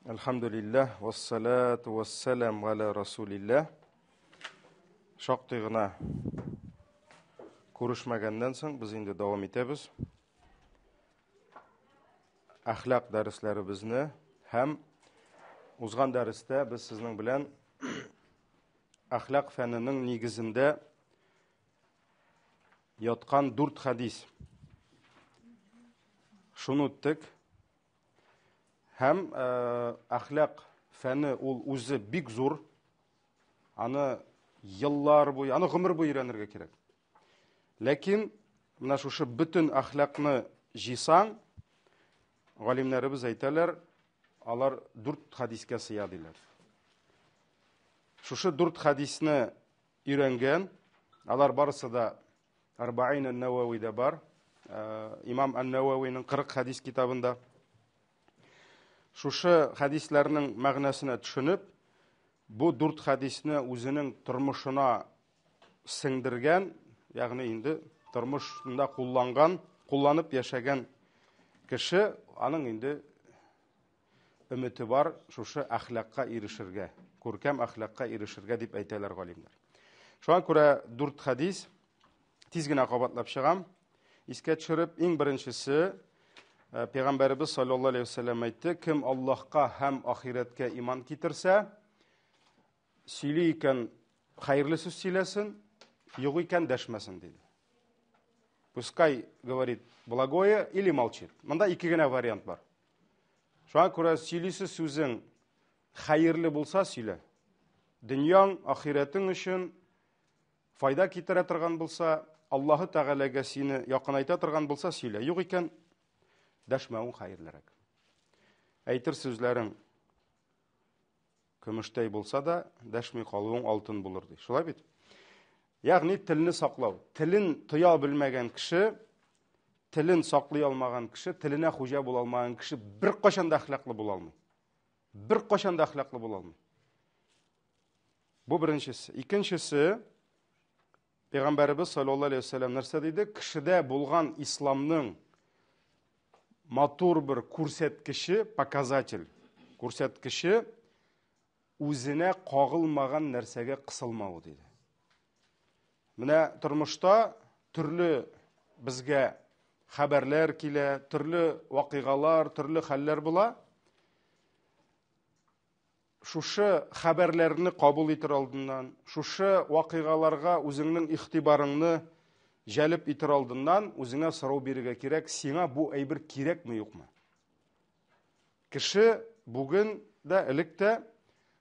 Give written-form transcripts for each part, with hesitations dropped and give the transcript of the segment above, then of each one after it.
Әлхәмдүлилләһ, вассалату вассалам галя расулилләһ. Шактый гына күрешмәгәннән соң без инде дәвам итәбез. Әхлак дәресләребезне һәм узган дәрестә без сезнең белән әхлак фәненең нигезендә яткан дүрт хәдис. Шуны үттек. Һәм әхлак фәне ул үзе бик зур. Аны еллар буе, аны гомер буе өйрәнергә кирәк. Ләкин менә шушы бөтен әхлакны җыйсаң, галимнәребез әйтәләр, алар дүрт хәдискә сыя диләр. Шушы дүрт хәдисне өйрәнгән, алар барысы да Арбаин ан-Нававида бар. Э, Имам ан-Нававиның 40 хәдис китабында. Шушы хәдисләрнең мәгънәсенә төшенеп, бу дүрт хәдисне үзенең тормышына сеңдергән, ягъни инде тормышында кулланган, кулланып яшәгән кеше, аның инде өмете бар шушы әхлакка ирешергә, күркәм әхлакка ирешергә дип әйтәләр галимнәр. Шуңа күрә дүрт хәдис тиз генә кабатлап чыгам. Искә төшереп, иң беренчесе э, Пәйгамбәребез саллаллаһу алейһи вәсәлләм әйтте, кем Аллаһка һәм ахирәткә иман китерсә, сөйли икән, хәерле сүз сөйләсен, юк икән, дәшмәсен диде. Пускай говорит благое или молчит. Монда ике генә вариант бар. Шуңа күрә сөйлисе сүзең хәерле булса сөйлә. Дөньяң, ахирәтең өчен файда китерә торган булса, Аллаһы Тәгаләгә сине якынайта торган булса сөйлә. Юк икән, дәшмәвең хәерлерәк. Әйтер сүзләрең көмештәй булса да, дәшми калуың алтын булыр ди. Шулай бит? Ягъни телне саклау. Телен тоя белмәгән кеше, телен саклый алмаган кеше, теленә хуҗа була алмаган кеше беркайчан да әхлаклы була алмый. Беркайчан да әхлаклы була алмый. Бу беренчесе. Икенчесе, Пәйгамбәребез саллаллаһу алейһи вәсәлләм нәрсә диде? Кешедә булган исламның матур бер күрсәткече, показатель, күрсәткече үзенә кагылмаган нәрсәгә кысылмавы диде. Менә тормышта төрле безгә хәбәрләр килә, төрле вакыйгалар, төрле хәлләр була. Шушы хәбәрләрне кабул итер алдыннан, шушы вакыйгаларга үзеңнең игътибарыңны җәлеп итер алдыннан үзеңә сорау бирергә кирәк, сиңа бу әйбер кирәкме, юкмы? Кеше бүген дә, элек тә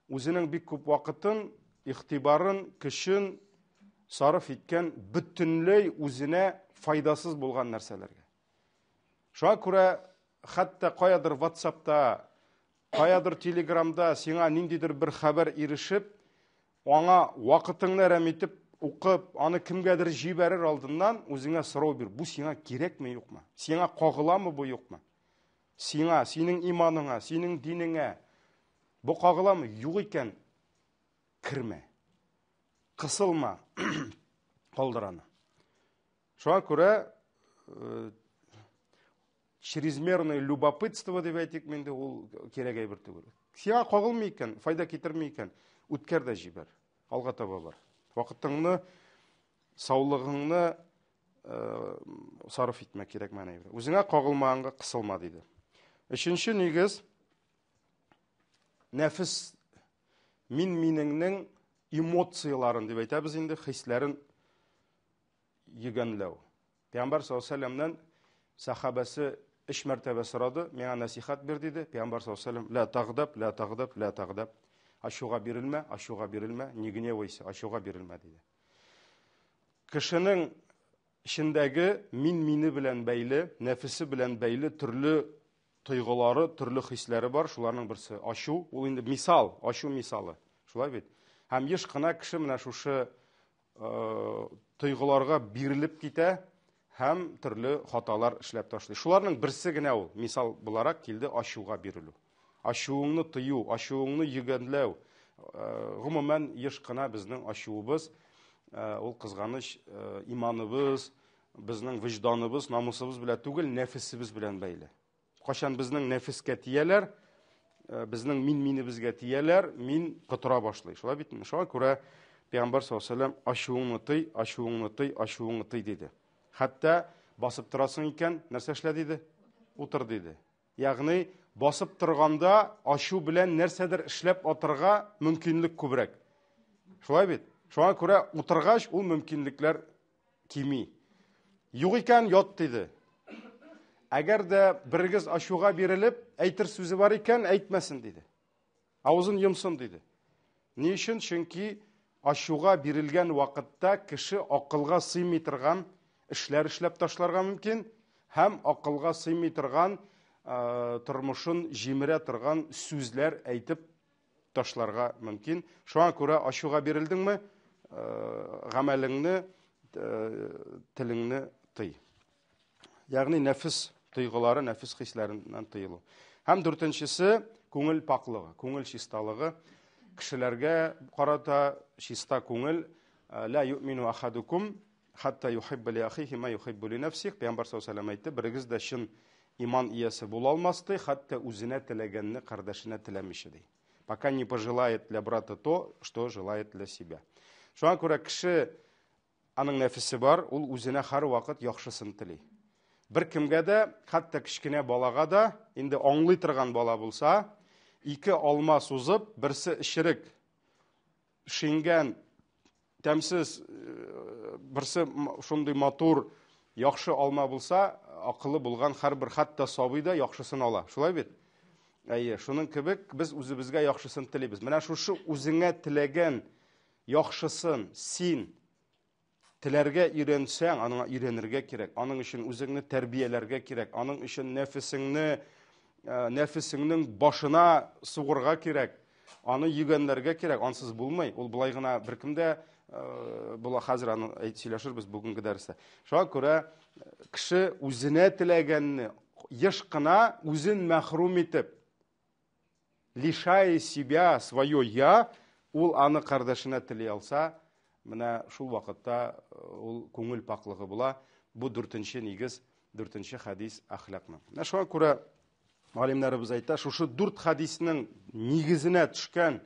үзенең бик күп вакытын, игътибарын, көчен сарыф иткән бөтенләй үзенә файдасыз булган нәрсәләргә. Шуңа күрә хәтта каядыр WhatsAppта, каядыр Телеграмда сиңа ниндидер бер хәбәр ирешеп, аңа вакытыңны әрәм итеп укып, аны кемгәдер җибәрер алдыннан үзеңә сорау бир. Бу сиңа кирәкме, юкмы? Сиңа кагыламы бу, юкмы? Сиңа, синең иманыңа, синең динеңә бу кагыламы? Юк икән, кермә. Кысылма. Калдыр аны. Шуңа күрә э, чрезмерное любопытство дип әйтик инде ул кирәк әйбер түгел. Сиңа кагылмый икән, файда китерми икән, үткәр дә җибәр. Алга таба бар. Вакытыңны, саулыгыңны э, сарыф итмә кирәк мәгән әйбер. Үзеңә кагылмаганга кысылма диде. Өченче нигез нәфес мин минеңнең эмоцияләрен дип әйтәбез инде, хисләрен йөгәнләү. Пәйгамбәр саллаллаһу алейһи вәсәлләмнән сәхабәсе өч мәртәбә сорады, миңа нәсихәт бир диде. Пәйгамбәр саллаллаһу алейһи вәсәлләм, ла тагдаб, ла тагдаб, ла тагдаб. Ачуга бирелмә, ачуга бирелмә, не гневайся, ачуга бирелмә диде. Кешенең эчендәге мин мине белән бәйле, нәфесе белән бәйле төрле тойгылары, төрле хисләре бар. Шуларның берсе ачу, ул инде мисал, ачу мисалы. Шулай бит? Һәм еш кына кеше менә шушы Э, тойгыларга бирелеп китә һәм төрле хаталар эшләп ташлый. Шуларның берсе генә ул, мисал буларак килде ачуга бирелү. Ачуыңны тыю, ачуыңны йөгәнләү. Э, гомумән, еш кына безнең ачуыбыз, э, ул кызганыч, иманыбыз, безнең вөҗданыбыз, намусыбыз белән түгел, нәфесебез белән бәйле. Кайчан безнең нәфескә тияләр, безнең мин-минебезгә тияләр, мин котыра башлый. Шулай бит? Шуңа күрә Пәйгамбәр саллаллаһу алейһи ва сәлләм ачуыңны тый, ачуыңны тый, ачуыңны тый диде. Хәтта басып торасың икән, нәрсә эшлә диде? Утыр диде. Ягъни басып торганда ачу белән нәрсәдер эшләп атырга мөмкинлек күбрәк. Шулай бит? Шуңа күрә утыргач ул мөмкинлекләр кими. Юк икән, ят диде. Әгәр дә берегез ачуга бирелеп, әйтер сүзе бар икән, әйтмәсен диде. Авызын йомсын диде. Ни өчен? Чөнки ачуга бирелгән вакытта кеше акылга сыймый торган эшләр эшләп ташларга мөмкин һәм акылга сыймый торган тормышын җимерә торган сүзләр әйтеп ташларга мөмкин. Шуңа күрә ачуга бирелдеңме, гамәлеңне, телеңне тый. Ягъни нәфес тойгылары, нәфес хисләреннән тыелу. Һәм дүртенчесе күңел паклыгы, күңел чисталыгы. Кешеләргә карата чиста күңел. Ла юмину ахадукум хатта юхиббу ли ахихи ма юхиббу ли нәфсих. Пәйгамбәр саллаллаһу алейһи ва сәлләм әйтте, берегез дә чын иман иясе була алмас ди, хәтта үзенә теләгәнне кардәшенә теләмичә ди. Пока не пожелает для брата то, что желает для себя. Шуңа күрә кеше аның нәфесе бар, ул үзенә һәрвакыт яхшысын тели. Бер кемгә дә, хәтта кечкенә балага да, инде аңлый торган бала булса, ике алма сузып, берсе эчерек, шиңгән, тәмсез, берсе шундый матур, яхшы алма булса, акылы булган һәрбер хәтта сабый да яхшысын ала. Шулай бит? Әйе, шуның кебек без үзебезгә яхшысын телибез. Менә шушы үзеңә теләгән яхшысын син теләргә өйрәнсәң, аңа өйрәнергә кирәк. Аның өчен үзеңне тәрбияләргә кирәк. Аның өчен нәфесеңне, нәфесеңнең башына сугырга кирәк. Аны йөгәнләргә кирәк. Ансыз булмый. Ул болай гына беркем дә була. Хәзер аны сөйләшербез бүгенге дәрестә. Шуңа күрә кеше үзенә теләгәнне еш кына үзен мәхрүм итеп, лишая себя свое я, ул аны кардәшенә тели алса, менә шул вакытта ул күңел паклыгы була. Бу дүртенче нигез, дүртенче хәдис әхлакның. Менә шуңа күрә галимнәребез әйтә, шушы дүрт хәдиснең нигезенә төшкән,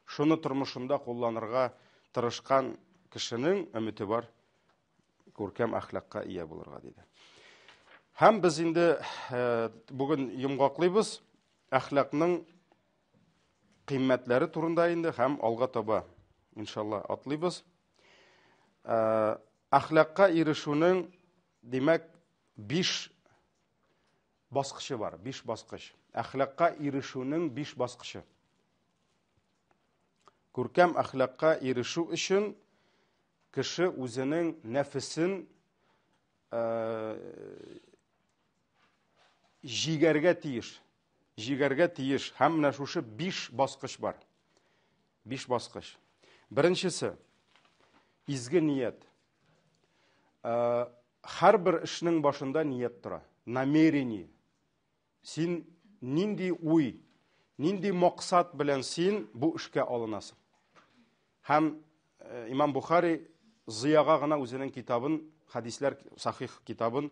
шуны тормышында кулланырга тырышкан кешенең өмете бар күркәм әхлакка ия булырга диде. Һәм без инде бүген йомгаклыйбыз әхлакның кыйммәтләре турында инде һәм алга таба иншалла атлыйбыз. Әхлакка ирешүнең, димәк, 5 баскычы бар, 5 баскыч. Әхлакка ирешүнең 5 баскычы. Күркәм әхлакка ирешү өчен кеше үзенең нәфесен җигәргә тиеш. Җигәргә тиеш. Һәм менә шушы 5 баскыч бар. 5 баскыч. Беренчесе изге ният. Һәрбер эшнең башында ният тора. Намерение. Син нинди уй, нинди максат белән син бу эшкә алынасың? Һәм Имам Бухари зыяга гына үзенең китабын, хадисләр сахих китабын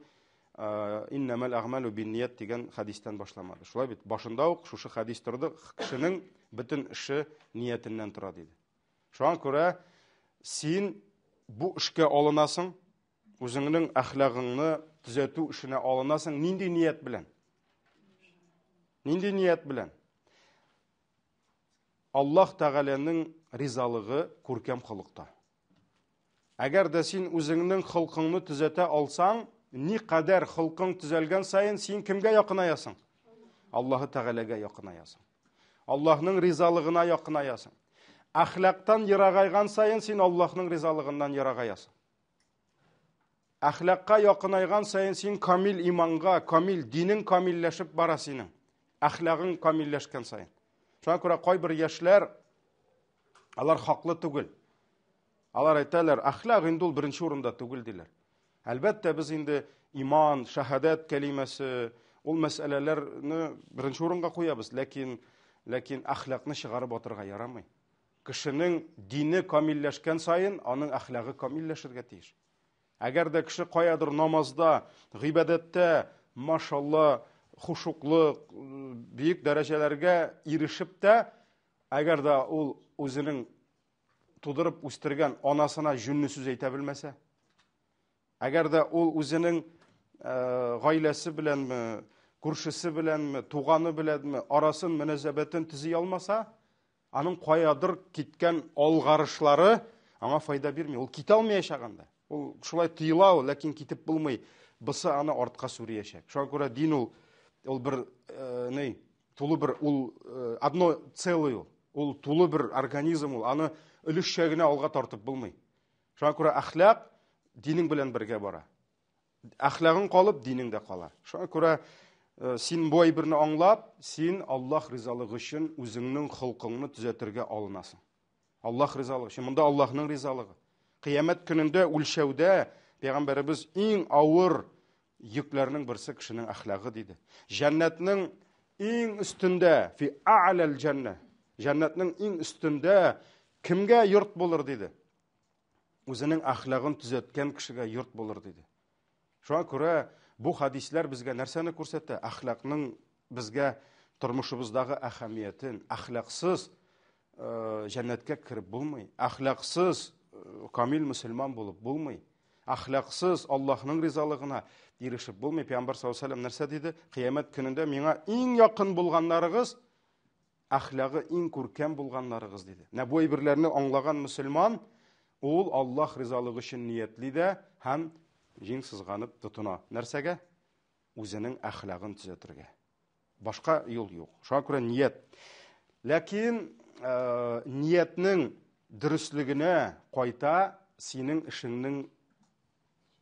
Иннәмәл әгъмәлү бинният дигән хадистән башламады. Шулай бит, башында ук шушы хадис торды, кешенең бөтен эше ниятеннән тора диде. Шуңа күрә син бу эшкә алынасың, үзеңнең әхлагыңны төзәтү эшенә алынасың нинди ният белән? Нинди ният белән? Аллаһ Тәгаләнең ризалыгы күркәм холыкта. Әгәр дә син үзеңнең холкыңны төзәтә алсаң, ни кадәр холкың төзәлгән саен син кемгә якынаясың? Аллаһ Тәгаләгә якынаясың. Аллаһның ризалыгына якынаясың. Әхлактан ерагайган саен син Аллаһның ризалыгыннан ерагаясың. Әхлакка якынайган саен син камил иманга, камил динең камилләшеп бара синең. Әхлагың камилләшкән саен. Шуңа күрә кайбер яшьләр алар хаклы түгел. Алар әйтәләр, әхлак инде ул беренче урында түгел диләр. Әлбәттә, без инде иман, шәһадәт кәлимәсе, ул мәсьәләләрне беренче урынга куябыз, ләкин ләкин әхлакны чыгарып атырга ярамый. Кешенең дине камилләшкән саен, аның әхлагы камилләшергә тиеш. Әгәр дә кеше каядыр намазда, гыйбадәттә, машалла, хушуклык, бөек дәрәҗәләргә ирешеп тә, әгәр дә ул үзенең тудырып үстергән анасына җүнле сүз әйтә белмәсә, әгәр дә ул үзенең гаиләсе беләнме, күршесе беләнме, туганы беләнме арасын, мөнәсәбәтен төзи алмаса, аның каядыр киткән алгарышлары аңа файда бирми. Ул китә алмаячак анда. Ул шулай тыела ул, ләкин китеп булмый. Бысы аны артка сүриячәк. Шуңа күрә дин ул, ул бер ни, тулы бер ул одно целое ул. Ул тулы бер организм ул. Аны өлешчә генә алга тартып булмый. Шуңа күрә әхлак динең белән бергә бара. Әхлагың калып, динең дә кала. Шуңа күрә син бу әйберне аңлап, син Аллаһ ризалыгы өчен үзеңнең холкыңны төзәтергә алынасың. Аллаһ ризалыгы өчен. Монда Аллаһның ризалыгы. Кыямәт көнендә үлчәүдә пәйгамбәребез иң авыр йөкләрнең берсе кешенең әхлагы диде. Җәннәтнең иң өстендә, фи а'лал җәннә. Җәннәтнең иң өстендә кемгә йорт булыр диде. Үзенең әхлагын төзәткән кешегә йорт булыр диде. Шуңа күрә бу хадисләр безгә нәрсәне күрсәтә? Әхлакның безгә тормышыбыздагы әһәмиятен, әхлаксыз җәннәткә кереп булмый, әхлаксыз камил мөселман булып булмый, әхлаксыз Аллаһның ризалыгына ирешеп булмый. Пәйгамбәр саллаллаһу алейһи ва сәлләм нәрсә диде? Кыямәт көнендә миңа иң якын булганнарыгыз әхлагы иң күркәм булганнарыгыз диде. Менә бу әйберләрне аңлаган мөселман ул Аллаһ ризалыгы өчен ниятли дә һәм җиң сызганып тотына. Нәрсәгә? Үзенең әхлагын төзәтергә. Башка юл юк. Шуңа күрә ният. Ләкин ниятнең дөреслегенә кайта синең эшеңнең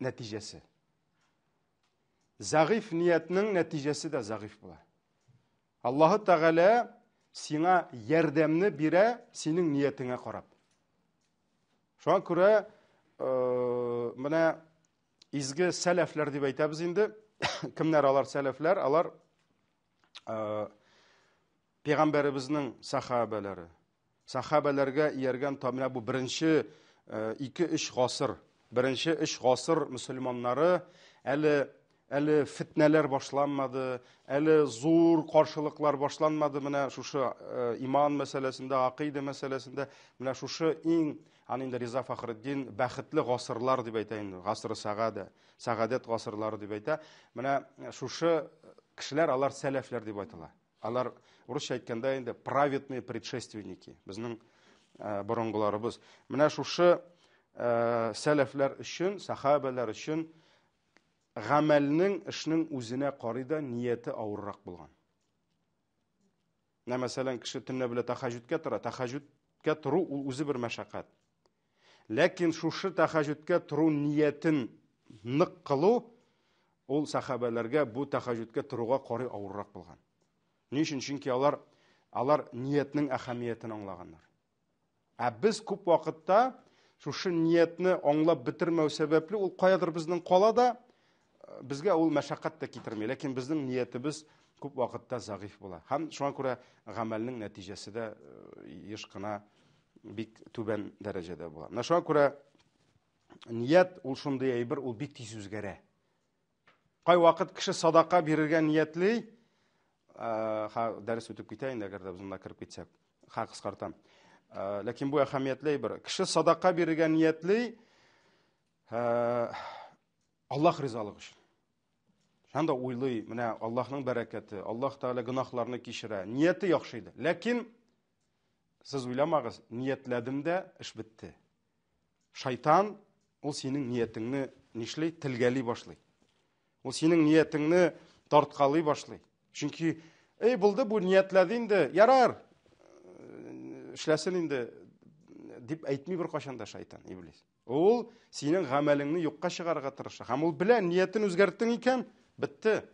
нәтиҗәсе. Зәгыйфь ниятнең нәтиҗәсе дә зәгыйфь була. Аллаһы Тәгалә сиңа ярдәмне бирә синең ниятеңә карап. Шуңа күрә менә изге сәләфләр дип әйтәбез инде. Кемнәр алар сәләфләр? Алар пәйгамбәребезнең сахабәләре. Сахабәләргә ияргән менә бу беренче 2-3 гасыр, беренче 3 гасыр мөселманнары әле әле фитнәләр башланмады, әле зур каршылыклар башланмады менә шушы иман мәсьәләсендә, акыйда мәсьәләсендә, менә шушы иң аны инде Риза Фахретдин бәхетле гасырлар дип әйтә инде, гасыры сәгадә, сәгадәт гасырлары дип әйтә. Менә шушы кешеләр алар сәләфләр дип айтыла. Алар урысча әйткәндә инде праведные предшественники, безнең борынгыларыбыз. Менә шушы сәләфләр өчен, сахабәләр өчен гамәлнең, эшнең үзенә карый да нияте авыррак булган. Менә мәсәлән, кеше төнлә белән тәхәҗҗүдкә тора. Тәхәҗҗүдкә тору ул үзе бер мәшәкать. Ләкин шушы тәхәҗҗүдкә тору ниятен нык кылу ул сахабәләргә бу тәхәҗҗүдкә торуга карый авыррак булган. Ни өчен? Чөнки алар ниятнең әһәмиятен аңлаганнар. Ә без күп вакытта шушы ниятне аңлап бетермәү сәбәпле ул каядыр безнең кала да, безгә ул мәшәкать тә китерми. Ләкин безнең ниятебез күп вакытта зәгыйфь була. Һәм шуңа күрә гамәлнең нәтиҗәсе дә еш кына бик түбән дәрәҗәдә була. Менә шуңа күрә ният ул шундый әйбер, ул бик тиз үзгәрә. Кайвакыт кеше садака бирергә ниятли, ха, дәрес үтеп китә инде, әгәр дә без монда кереп китсәк. Ха, кыскартам. Ләкин бу әһәмиятле әйбер. Кеше садака бирергә ниятли, Аллаһ ризалыгы өчен. Һәм дә уйлый, менә Аллаһның бәрәкәте, Аллаһ Тәгалә гөнаһларны кичерә. Нияте яхшы иде. Ләкин сез уйламагыз, ниятләдем дә, эш бетте. Шайтан ул синең ниятеңне нишли? Телгәли башлый. Ул синең ниятеңне тарткалый башлый. Чөнки, эй, булды бу, ниятләде инде, ярар, эшләсен инде, дип әйтми беркайчан да шайтан, иблис. Ул синең гамәлеңне юкка чыгарырга тырыша. Һәм ул белә, ниятен үзгәрттең икән, бетте.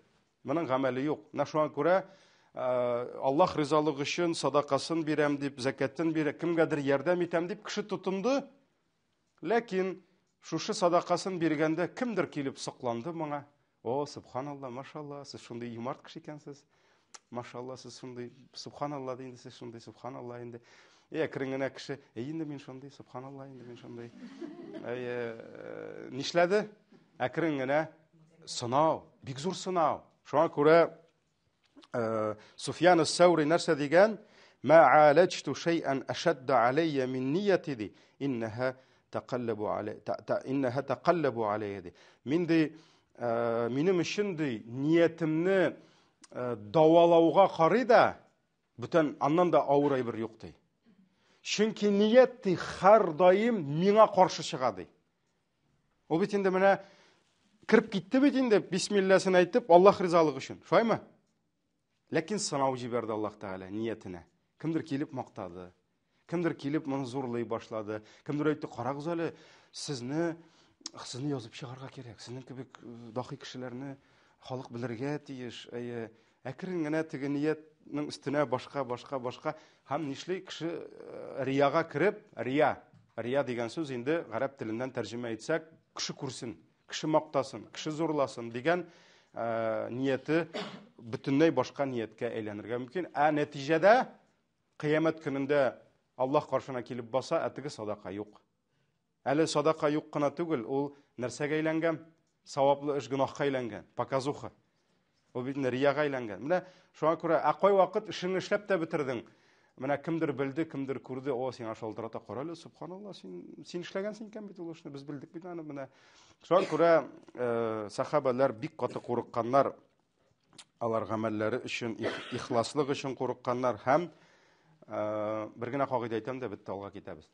Моның гамәле юк. Менә шуңа күрә Аллаһ ризалыгы өчен садакасын бирәм дип, зәкәтен бирә, кемгәдер ярдәм итәм дип кеше тотынды. Ләкин шушы садакасын биргәндә кемдер килеп сокланды моңа. О, субханалла, машалла, сез шундый юмарт кеше икәнсез. Машалла, сез шундый, субханалла инде сез шундый, субханалла инде. Әй, әкрен генә кеше, әй инде мин шундый, субханалла инде мин шундый. Әй, нишләде? Әкрен генә сынау, бик зур сынау. Шуңа күрә Суфьян ас-Саури нәрсә дигән? Ма алаҗту шәйән ашадда алайя мин нияти ди. Иннаһа тақаллабу алай иннаһа тақаллабу алайя ди. Мин ди, минем өчен ди, ниятемне давалауга карый да, бүтән аннан да авыр әйбер юк ди. Чөнки ният ди һәрдаим миңа каршы чыга ди. Ул бит инде менә кереп китте бит инде, бисмилласын әйтеп, Аллаһ ризалыгы өчен. Шулаймы? Ләкин сынау җибәрде Аллаһ Тәгалә ниятенә. Кемдер килеп мактады. Кемдер килеп моны зурлый башлады. Кемдер әйтте, карагыз әле, сезне сезне язып чыгарга кирәк. Сезнең кебек э, дахи кешеләрне халык белергә тиеш. Әйе, әкрен генә теге ниятнең өстенә башка, башка, башка. Һәм нишли кеше э, рияга кереп, рия, рия дигән сүз инде гарәп теленнән тәрҗемә итсәк, кеше күрсен, кеше мактасын, кеше зурласын дигән э, нияте бөтенләй башка нияткә әйләнергә мөмкин. Ә нәтиҗәдә кыямәт көнендә Аллаһ каршына килеп баса, ә теге садака юк. Әле садака юк кына түгел, ул нәрсәгә әйләнгән? Саваплы эш гөнаһка әйләнгән, показуха. Ул бит инде рияга әйләнгән. Менә шуңа күрә, ә кайвакыт эшеңне эшләп тә бетердең. Менә кемдер белде, кемдер күрде, о, сиңа шалтырата, кара әле, субханалла, син син эшләгәнсең икән бит ул эшне, без белдек бит аны, менә. Шуңа күрә э, сахабалар бик каты курыкканнар. Алар гамәлләре өчен, ихласлык өчен курыкканнар һәм э, бер генә кагыйдә әйтәм дә бетте, алга китәбез.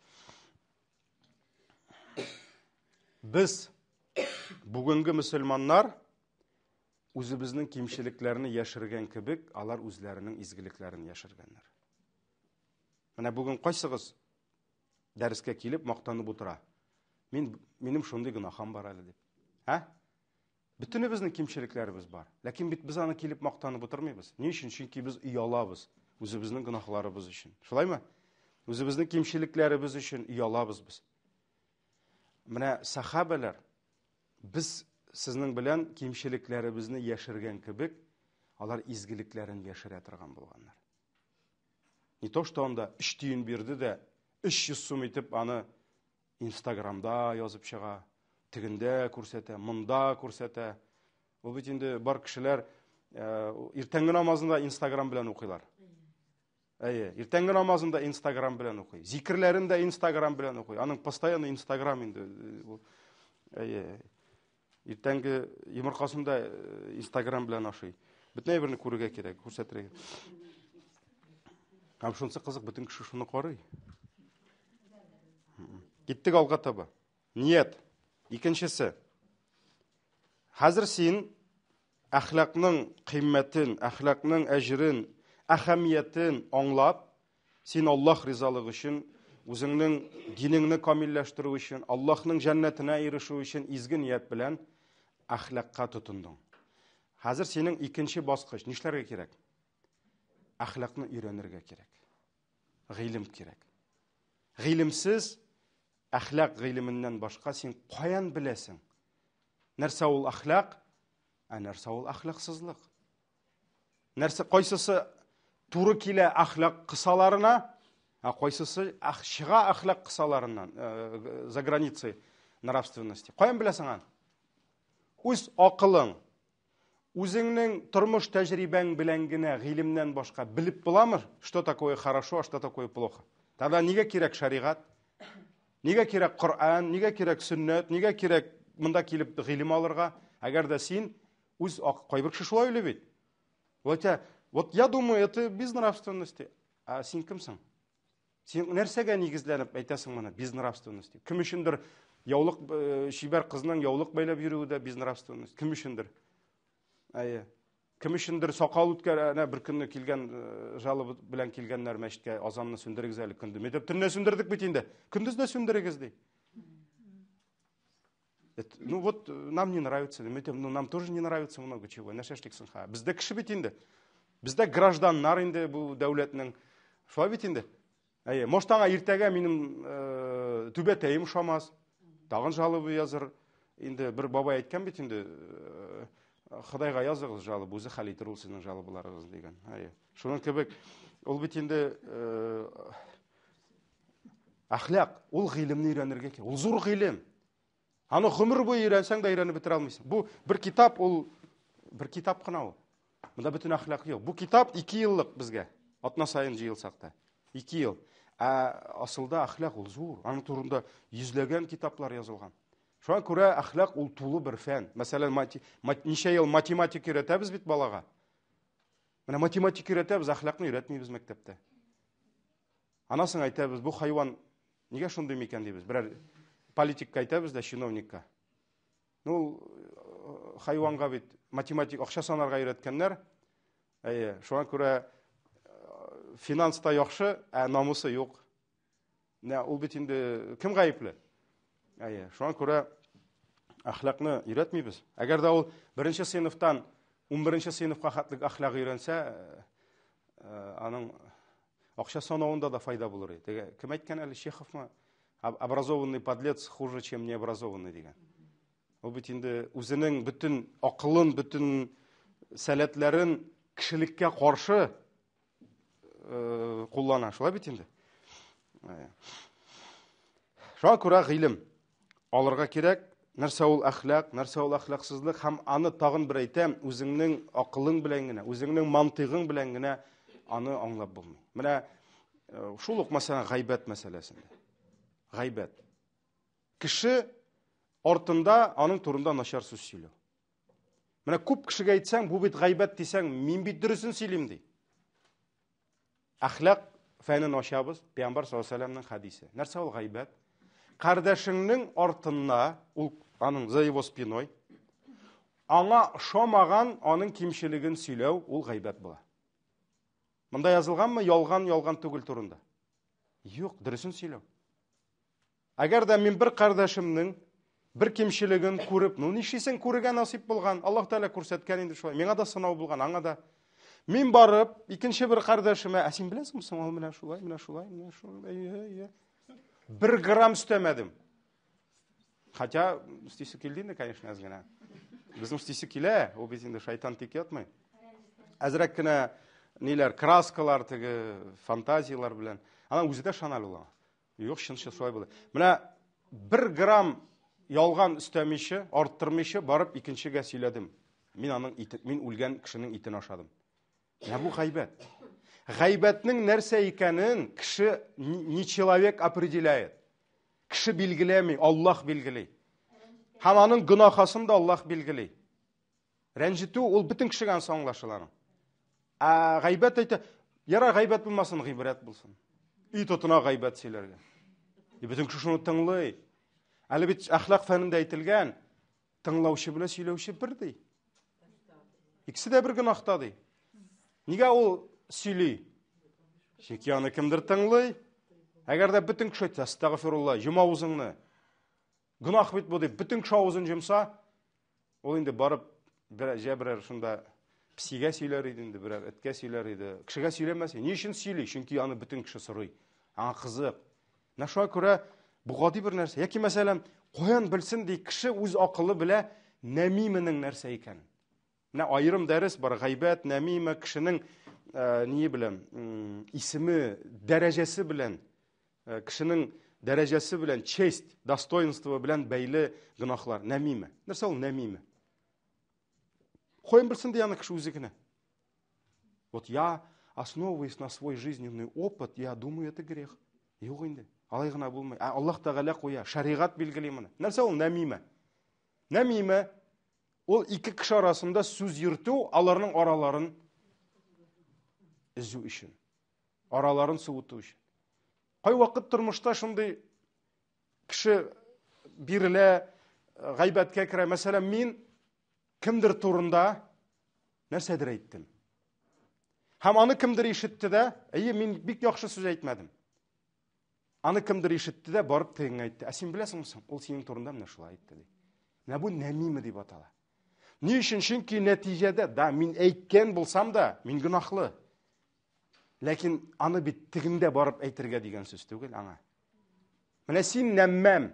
Без бүгенге мөселманнар үзебезнең кимчелекләрне яшергән кебек, алар үзләренең изгелекләрен яшергәннәр. Менә бүген кайсыгыз дәрескә килеп мактанып утыра? Мин минем шундый гөнаһым бар әле дип. Ә? Бөтенебезнең кимчелекләребез бар. Ләкин бит без аны килеп мактанып утырмыйбыз. Ни өчен? Чөнки без оялабыз үзебезнең гөнаһларыбыз өчен. Шулаймы? Үзебезнең кимчелекләребез өчен оялабыз без. Менә сахабәләр без сезнең белән кимчелекләребезне яшергән кебек, алар изгелекләрен яшерә торган булганнар. Не то, что анда 3 тиен бирде дә 300 сум итеп аны Инстаграмда язып чыга, тегендә күрсәтә, монда күрсәтә. Ул бит инде бар кешеләр э, иртәнге намазын да Инстаграм белән укыйлар. Әйе, иртәнге намазын да Инстаграм белән укый. Зикерләрен дә Инстаграм белән укый. Аның постоянно Инстаграм инде. Әйе. Иртәнге йомыркасын да э, Инстаграм белән ашый. Бөтен әйберне күрергә кирәк, күрсәтергә. Һәм шунысы кызык, бөтен кеше шуны карый. Киттек алга таба. Ният. Икенчесе. Хәзер син әхлакның кыйммәтен, әхлакның әҗерен, әһәмиятен аңлап, Син Аллаһ ризалыгы өчен, үзеңнең динеңне камилләштерү өчен, Аллаһның җәннәтенә ирешү өчен изге ният белән әхлакка тотындың. Хәзер синең икенче баскыч нишләргә кирәк? Әхлакны өйрәнергә кирәк. Гыйлем кирәк. Гыйлемсез әхлак гыйлеменнән башка син каян беләсең? Нәрсә ул әхлак? Ә нәрсә ул әхлаксызлык? Нәрсә кайсысы туры килә әхлак кысаларына, ә кайсысы ах, чыга әхлак кысаларыннан, э, за границей нравственности. Каян беләсең аны? Үз акылың, үзеңнең тормыш тәҗрибәң белән генә гыйлемнән башка белеп буламы, что такое хорошо, а что такое плохо? Тогда нигә кирәк шәригать? Нигә кирәк Коръән, нигә кирәк сөннәт, нигә кирәк монда килеп гыйлем алырга? Әгәр дә син Үз кайбер кеше шулай уйлый бит. Ул әйтә, вот я думаю, это без нравственности. Ә син кемсең? Син нәрсәгә нигезләнеп әйтәсең моны без нравственности? Кем өчендер яулык э, чибәр кызның яулык бәйләп йөрүе дә без нравственность. Кем өчендер? Әйе. Кем өчендер сакал үткәр, әнә бер көнне килгән э, жалоба белән килгәннәр мәчеткә, азанны сүндерегез әле көндез. Мәйтәм, төнлә сүндердек бит инде. Көндез дә сүндерегез ди. Это, ну вот э, нам не нравится. Мы ну нам тоже не нравится много чего. Нәрсә эшликсең ха? Бездә кеше бит инде. Бездә гражданнар инде бу дәүләтнең. Шулай бит инде. Әйе, может аңа иртәгә минем э, түбәтәем ошамас. Тагын жалоба языр. Инде бер бабай әйткән бит инде, э, Ходайга языгыз жалоба, үзе хәл итер ул сезнең жалобаларыгызны дигән. Әйе. Шуның кебек ул бит инде э, әхлак, ул гыйлемне өйрәнергә кирәк. Ул зур гыйлем. Аны гомер буе өйрәнсәң дә өйрәнеп бетерә алмыйсың. Бу бер китап, ул бер китап кына ул. Монда бөтен әхлак юк. Бу китап 2 еллык безгә. Атна саен җыелсак та. 2 ел. Ә асылда әхлак ул зур. Аның турында йөзләгән китаплар язылган. Шуңа күрә әхлак ул тулы бер фән. Мәсәлән, ничә ел математика өйрәтәбез бит балага. Менә математика өйрәтәбез, әхлакны өйрәтмибез мәктәптә. Анасын әйтәбез, бу хайван нигә шундый микән дибез. Берәр политикка әйтәбез дә, чиновникка. Ну, ул хайванга бит математик акча санарга өйрәткәннәр. Әйе, шуңа күрә финанста яхшы, ә намусы юк. Менә ул бит инде кем гаепле? Әйе, шуңа күрә әхлакны өйрәтмибез. Әгәр дә ул беренче сыйныфтан 11 сыйныфка хәтлек әхлак өйрәнсә, аның акча санавында да файда булыр иде. Теге кем әйткән әле, Чеховмы? Образованный подлец хуже, чем необразованный дигән. Ул бит инде үзенең бөтен акылын, бөтен сәләтләрен кешелеккә каршы куллана. Шулай бит инде. Шуңа күрә гыйлем алырга кирәк. Нәрсә ул әхлак, нәрсә ул әхлаксызлык һәм аны тагын бер әйтәм, үзеңнең акылың белән генә, үзеңнең мантыйгың белән генә аны аңлап булмый. Менә шул ук мәсәлән гайбәт мәсьәләсендә. Гайбәт. Кеше артында аның турында начар сүз сөйләү. Менә күп кешегә әйтсәң, бу бит гайбәт дисәң, мин бит дөресен сөйлим ди. Әхлак фәнен ачабыз, Пәйгамбәр саллаллаһу алейһи вәсәлләмнең хәдисе. Нәрсә ул гайбәт? Кардәшеңнең артында, ул аның за его спиной, аңа ошамаган аның кимчелеген сөйләү, ул гайбәт була. Монда язылганмы ялган, ялган түгел турында? Юк, дөресен сөйләү. Әгәр дә мин бер кардәшемнең бер кимчелеген күреп, ну нишлисең, күрергә насыйп булган, Аллаһ Тәгалә күрсәткән инде шулай. Миңа да сынау булган, аңа да. Мин барып, икенче бер кардәшемә, ә син беләсеңме соң, ул менә шулай, менә шулай, менә шулай, әйе, әйе. Бер грамм өстәмәдем. Хотя өстисе килде инде, конечно, әз генә. Безнең өстисе килә, ул бит инде шайтан тик ятмый. Әзрәк кенә ниләр, краскалар теге, фантазияләр белән. Ана үзе дә шанал ул аңа. Юк, чын-чын шулай булды. Менә бер грамм ялган өстәмичә, арттырмыйча барып икенчегә сөйләдем. Мин аның ите, мин үлгән кешенең итен ашадым. Менә бу гайбәт. Гайбәтнең нәрсә икәнен кеше не человек определяет. Кеше билгеләми, Аллаһ билгели. Һәм аның гөнаһасын да Аллаһ билгели. Рәнҗетү ул бөтен кешегә ансы аңлашыла аның. Ә гайбәт әйтә, ярар гайбәт булмасын, гыйбрәт булсын. И тотына гайбәт сөйләргә. И бөтен кеше шуны тыңлый. Әле бит әхлак фәнендә әйтелгән, тыңлаучы белән сөйләүче бер ди. Икесе дә бер гөнаһта ди. Нигә ул сөйли? Чөнки аны кемдер тыңлый. Әгәр дә бөтен кеше әйтсә, астагфирулла, йом авызыңны. Гөнаһ бит бу дип, бөтен кеше авызын йомса, ул инде барып бер җә берәр шунда псигә сөйләр иде инде, берәр эткә сөйләр иде. Кешегә сөйләмәс. Ни өчен сөйли? Чөнки аны бөтен кеше сорый. Аңа кызык. Менә шуңа күрә бу гади бер нәрсә. Яки мәсәлән, каян белсен ди кеше үз акылы белә нәмименең нәрсә икәнен. Менә аерым дәрес бар, гайбәт, нәмиме, кешенең ние белән, исеме, дәрәҗәсе белән, кешенең дәрәҗәсе белән, честь, достоинство белән бәйле гөнаһлар, нәмиме. Нәрсә ул нәмиме? Каян белсен ди аны кеше үзе генә. Вот я, основываясь на свой жизненный опыт, я думаю, это грех. Юк инде. Алай гына булмый. Ә Аллаһ Тәгалә куя, шәригать билгели моны. Нәрсә ул нәмиме? Нәмиме ул ике кеше арасында сүз йөртү, аларның араларын өзү өчен, араларын суыту өчен. Кайвакыт тормышта шундый кеше бирелә, гайбәткә керә. Мәсәлән, мин кемдер турында нәрсәдер әйттем. Һәм аны кемдер ишетте дә, әйе, мин бик яхшы сүз әйтмәдем. Аны кемдер ишетте дә, барып тегеңә әйтте. Ә син беләсеңме соң, ул синең турында менә шулай әйтте ди. Менә бу нәмиме дип атала. Ни өчен? Чөнки нәтиҗәдә, да, мин әйткән булсам да, мин гөнаһлы. Ләкин аны бит тегендә барып әйтергә дигән сүз түгел аңа. Менә син нәммәм.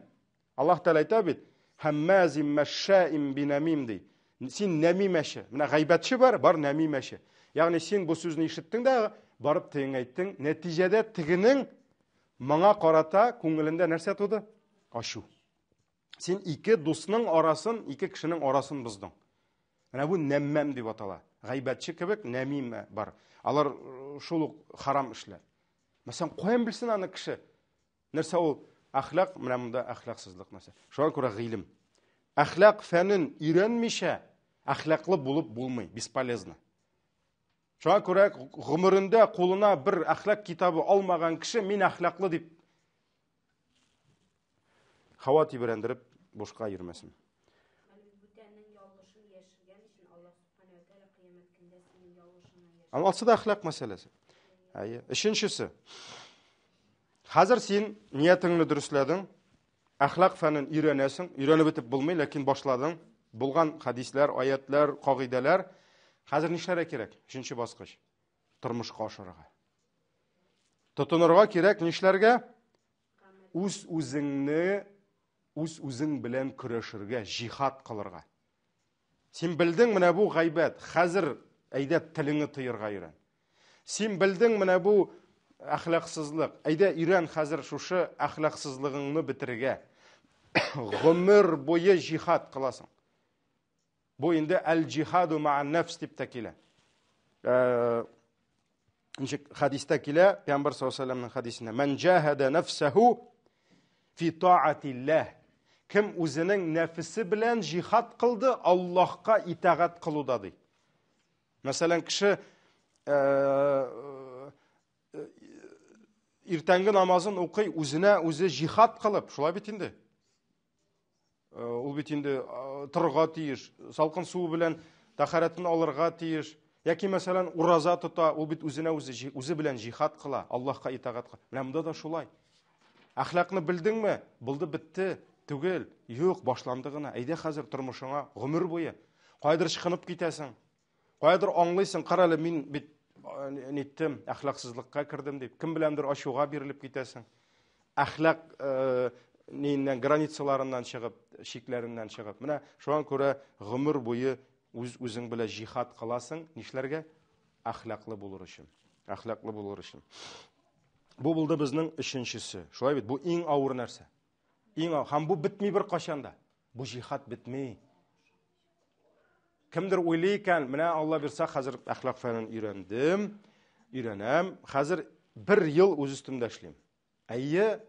Аллаһ Тәгалә әйтә бит, һәммазим мәшшаим бинамим ди. Син нәмимәче. Менә гайбәтче бар, бар нәмимәче. Ягъни син бу сүзне ишеттең дә, барып тегеңә әйттең. Нәтиҗәдә тегенең моңа карата күңелендә нәрсә туды? Ачу. Син ике дусның арасын, ике кешенең арасын боздың. Менә бу нәммәм дип атала. Гайбәтче кебек нәмимә бар. Алар шул ук харам эшләр. Мәсәлән, каян белсен аны кеше? Нәрсә ул әхлак? Менә монда әхлаксызлык нәрсә. Шуңа күрә гыйлем. Әхлак фәнен өйрәнмичә әхлаклы булып булмый, бесполезно. Шуңа күрә гомерендә кулына бер әхлак китабы алмаган кеше мин әхлаклы дип һава тибрәндереп бушка йөрмәсен. Анысы да әхлак мәсьәләсе. Әйе. Өченчесе. Хәзер син ниятеңне дөресләдең, әхлак фәнен өйрәнәсең, өйрәнеп бетеп булмый, ләкин башладың. Булган хәдисләр, аятлар, кагыйдәләр. Хәзер нишләргә кирәк? Өченче баскыч. Тормышка ашырырга. Тотынырга кирәк нишләргә? Үз үзеңне, үз үзең белән көрәшергә, җихад кылырга. Син белдең, менә бу гайбәт, хәзер әйдә телеңне тыерга өйрән. Син белдең, менә бу әхлаксызлык, әйдә өйрән хәзер шушы әхлаксызлыгыңны бетерергә. Гомер буе җихад кыласың. Бу инде әл-җихаду ма'ан нәфс дип тә килә. Ничек хәдистә килә, Пәйгамбәр саллаллаһу алейһи вәсәлләмнең хәдисендә, "Ман җаһада нәфсәһу фи таатилләһ." Кем үзенең нәфесе белән җихад кылды, Аллаһка итагать кылуда ди. Мәсәлән, кеше иртәнге намазын укый, үзенә үзе җихад кылып, шулай бит инде. Ул бит инде торырга тиеш, салкын суы белән тәһарәтен алырга тиеш. Яки, мәсәлән, ураза тота, ул бит үзенә үзе, үзе белән җихад кыла, Аллаһка итагать кыла. Менә монда да шулай. Әхлакны белдеңме? Булды, бетте. Түгел. Юк, башланды гына. Әйдә хәзер тормышыңа гомер буе. Кайдыр чкынып китәсең. Каядыр аңлыйсың, кара әле, мин бит ниттем, әхлаксызлыкка кердем дип, кем беләндер ачуга бирелеп китәсең. Әхлак ниеннән, границаларыннан чыгып, чикләреннән чыгып. Менә шуңа күрә гомер буе үз-үзең белән җихад кыласың, нишләргә? Әхлаклы булыр өчен. Әхлаклы булыр өчен. Бу булды безнең өченчесе. Шулай бит, бу иң авыр нәрсә. Иң авыр. Һәм бу бетми бер кашан да. Бу җихад бетми. Кемдер уйлый икән, менә Алла бирсә, хәзер әхлак фәнен өйрәндем, өйрәнәм, хәзер бер ел үз өстемдә эшлим. Әйе,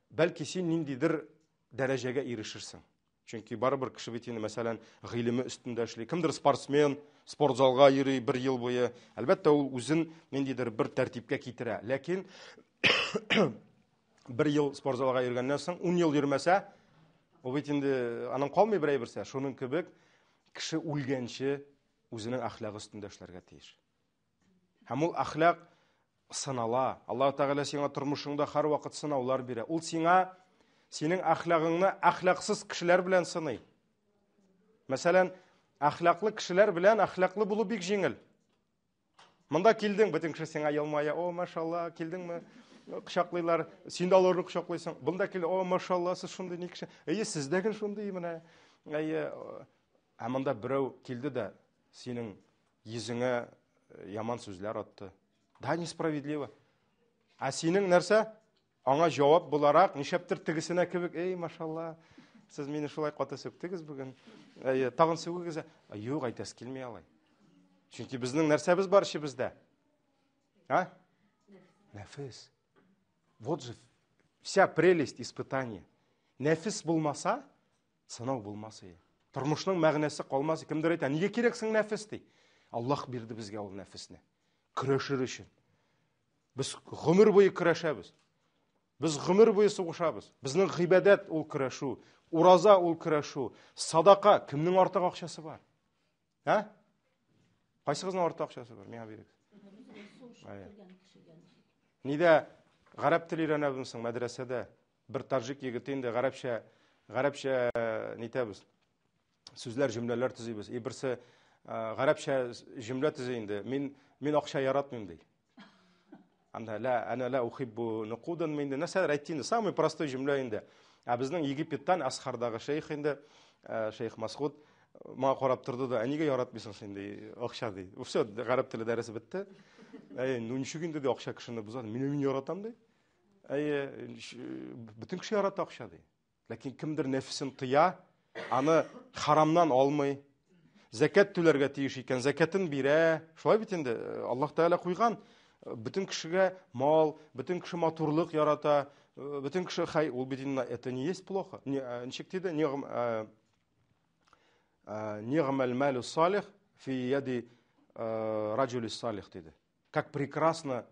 бәлки син ниндидер дәрәҗәгә ирешерсең. Чөнки барыбер кеше бит инде, мәсәлән, гыйлеме өстендә эшли. Кемдер спортсмен, спортзалга йөри бер ел буе. Әлбәттә, ул үзен ниндидер бер тәртипкә китерә. Ләкин бер ел спортзалга йөргәннән соң, 10 ел йөрмәсә, ул бит инде аның калмый бер әйберсә. Шуның кебек кеше үлгәнче үзенең әхлагы өстендә эшләргә тиеш. Һәм ул әхлак сынала. Аллаһ Тәгалә сиңа тормышыңда һәрвакыт сынаулар бирә. Ул сиңа синең әхлагыңны әхлаксыз кешеләр белән сыный. Мәсәлән, әхлаклы кешеләр белән әхлаклы булу бик җиңел. Монда килдең, бөтен кеше сиңа елмая, о, машалла, килдеңме? Кочаклыйлар, син дә аларны кочаклыйсың. Монда кил, о, машалла, сез шундый ни кеше. Әйе, сез дә гел шундый менә. Әйе, ә монда берәү килде дә синең йөзеңә яман сүзләр атты. Да, несправедливо. Ә синең нәрсә? Аңа җавап буларак, нишләптер тегесенә кебек, эй, машалла, сез мине шулай каты сүктегез бүген. Әйе, тагын сүгегез. Юк, әйтәсе килми алай. Чөнки безнең нәрсәбез бар эчебездә? А? Нәфес. Вот же вся прелесть испытания. Нәфес булмаса, сынау булмас иде. Тормышның мәгънәсе калмас. Кемдер әйтә, нигә кирәк соң нәфес ди? Аллаһ бирде безгә ул нәфесне. Көрәшер өчен. Без гомер буе көрәшәбез. Без гомер буе сугышабыз. Безнең гыйбадәт ул көрәшү, ураза ул көрәшү, садака кемнең артык акчасы бар? Ә? Кайсыгызның артык акчасы бар? Миңа бирегез. Нидә гарәп теле өйрәнәбез соң мәдрәсәдә? Бер таҗик егете инде гарәпчә, гарәпчә нитәбез. Сүзләр, җөмләләр төзибез. И берсе гарәпчә җөмлә төзи инде. Мин мин акча яратмыйм ди. Анда ла ана ла ухиббу нукудан инде нәрсәләр әйтте инде. Самый простой җөмлә инде. Ә безнең Египеттан Асхардагы шейх инде, шейх Масгуд моңа карап торды да, ә нигә яратмыйсың син ди, акча ди. Все, гарәп теле дәресе бетте. Әй, ну ничек инде ди, акча кешене боза. Мин мин яратам ди. Әйе, бөтен кеше ярата акча ди. Ләкин кемдер нәфесен тыя, аны харамнан алмый. Зәкәт түләргә тиеш икән, зәкәтен бирә. Шулай бит инде, Аллаһ Тәгалә куйган. Бөтен кешегә мал, бөтен кеше матурлык ярата, бөтен кеше хәй, ул бит инде это не есть плохо. Ничек диде? Нигъмәл мәлу салих фи яди раджули салих диде. Как прекрасно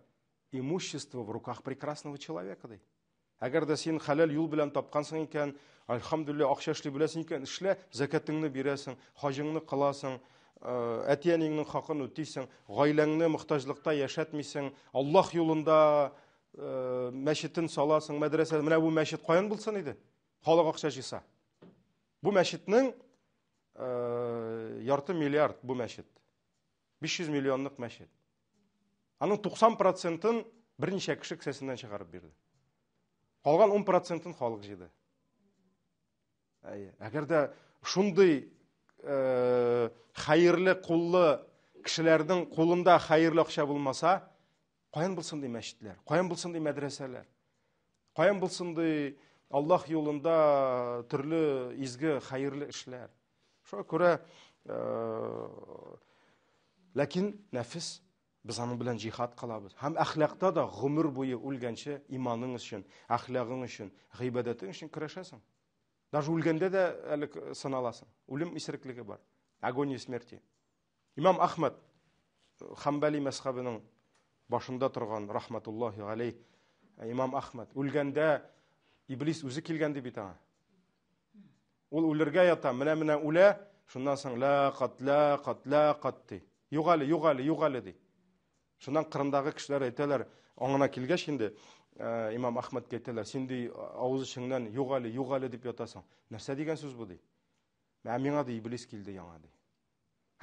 имущество в руках прекрасного человека, ди. Әгәр дә син хәләл юл белән тапкансың икән, альхамдулилла, акча эшли беләсең икән, эшлә, зәкәтеңне бирәсең, хаҗыңны кыласың, әти-әниеңнең хакын үтисең, гаиләңне мохтаҗлыкта яшәтмисең, Аллаһ юлында мәчетен саласың, мәдрәсә. Менә бу мәчет каян булсын иде? Халык акча җыйса. Бу мәчетнең ярты миллиард бу мәчет. 500 миллионлык мәчет. Аның 90 процентын берничә кеше кесәсеннән чыгарып бирде. Калган 10 процентын халык җыйды. Әйе. Әгәр дә шундый хәерле куллы кешеләрнең кулында хәерле акча булмаса, каян булсын ди мәчетләр, каян булсын ди мәдрәсәләр, каян булсын ди Аллаһ юлында төрле изге хәерле эшләр. Шуңа күрә ләкин нәфес без аның белән җихад кылабыз. Һәм әхлакта да гомер буе үлгәнче иманың өчен, әхлагың өчен, гыйбадәтең өчен көрәшәсең. Даже үлгәндә дә әле сыналасың. Үлем исереклеге бар. Агония смерти. Имам Ахмад Хамбали мәзхәбенең башында торган рахматуллахи алей Имам Ахмад үлгәндә иблис үзе килгән ди бит аңа. Ул үлергә ята, менә-менә үлә, шуннан соң ла кат, ла кат, ла кат ди. Юк әле, юк әле, юк әле ди. Шуннан кырындагы кешеләр әйтәләр, аңына килгәч инде, имам Ахмадка әйтәләр, син ди авыз эчеңнән юк әле, юк әле дип ятасың. Нәрсә дигән сүз бу ди? Ә миңа ди иблис килде яңа ди.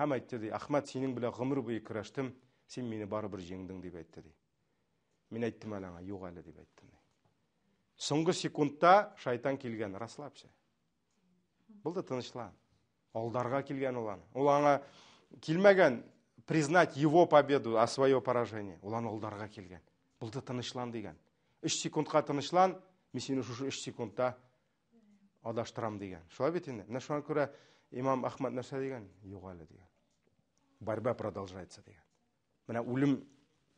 Һәм әйтте ди, Ахмад, синең белән гомер буе көрәштем, син мине барыбер җиңдең дип әйтте ди. Мин әйттем әле аңа, юк әле дип әйттем. Соңгы секундта шайтан килгән, расслабься. Булды, тынычлан. Алдарга килгән ул аны. Ул аңа килмәгән признать его победу, а свое поражение. Ул аны алдарга килгән. Булды, тынычлан дигән. 3 секундка тынычлан, мин сине шушы 3 секундта адаштырам дигән. Шулай бит инде. Менә шуңа күрә имам Ахмад нәрсә дигән? Юк әле дигән. Борьба продолжается дигән. Менә үлем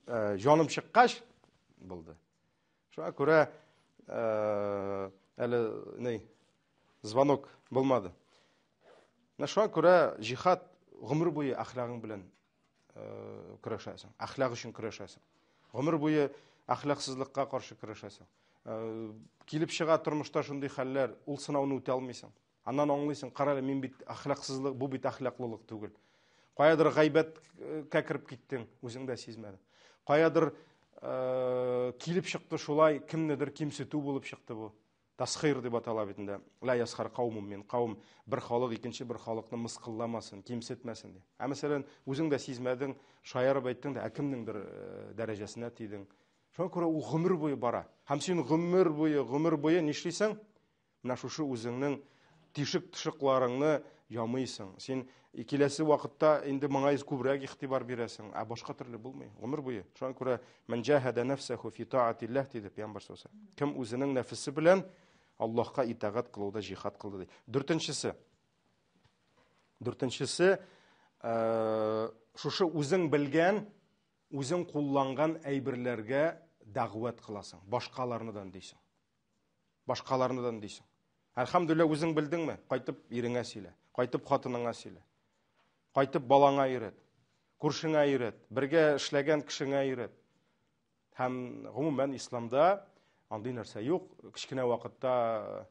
җаным чыккач булды. Шуңа күрә әле ни звонок булмады. Менә шуңа күрә җихад гомер буе әхлагың белән көрәшәсең. Әхлак өчен көрәшәсең. Гомер буе әхлаксызлыкка каршы көрәшәсең. Килеп чыга тормышта шундый хәлләр, ул сынауны үтә алмыйсың. Аннан аңлыйсың, кара әле, мин бит әхлаксызлык, бу бит әхлаклылык түгел. Каядыр гайбәткә кереп киттең, үзең дә сизмәдең. Каядыр килеп чыкты шулай, кемнедер кимсетү булып чыкты бу. Тасхир дип атала бит инде. Ла ясхар каумум мин каум, бер халык икенче бер халыкны мыскылламасын, кимсетмәсен ди. Ә мәсәлән, үзең дә сизмәдең, шаярып әйттең дә, ә кемнеңдер дәрәҗәсенә тидең. Шуңа күрә ул гомер буе бара. Һәм син гомер буе, гомер буе нишлисең? Менә шушы үзеңнең тишек-тышыкларыңны ямыйсың. Син киләсе вакытта инде моңа күбрәк игътибар бирәсең, ә башка төрле булмый гомер буе. Шуңа күрә ман җаһада нәфсәху фи таатиллаһ диде пәйгамбәр саллаллаһу алейһи ва Кем үзенең нәфесе белән Аллаһка итагать кылуда җихад кылды ди. Дүртенчесе. Дүртенчесе, шушы үзең белгән, үзең кулланган әйберләргә дәгъват кыласың, башкаларны да өндисең. Башкаларны да өндисең. Әлхәмдүлилләһ, үзең белдеңме? Кайтып иреңә сөйлә, кайтып хатыныңа сөйлә. Кайтып балаңа өйрәт, күршеңә өйрәт, бергә эшләгән кешеңә өйрәт. Һәм гомумән исламда андый нәрсә юк. Кечкенә вакытта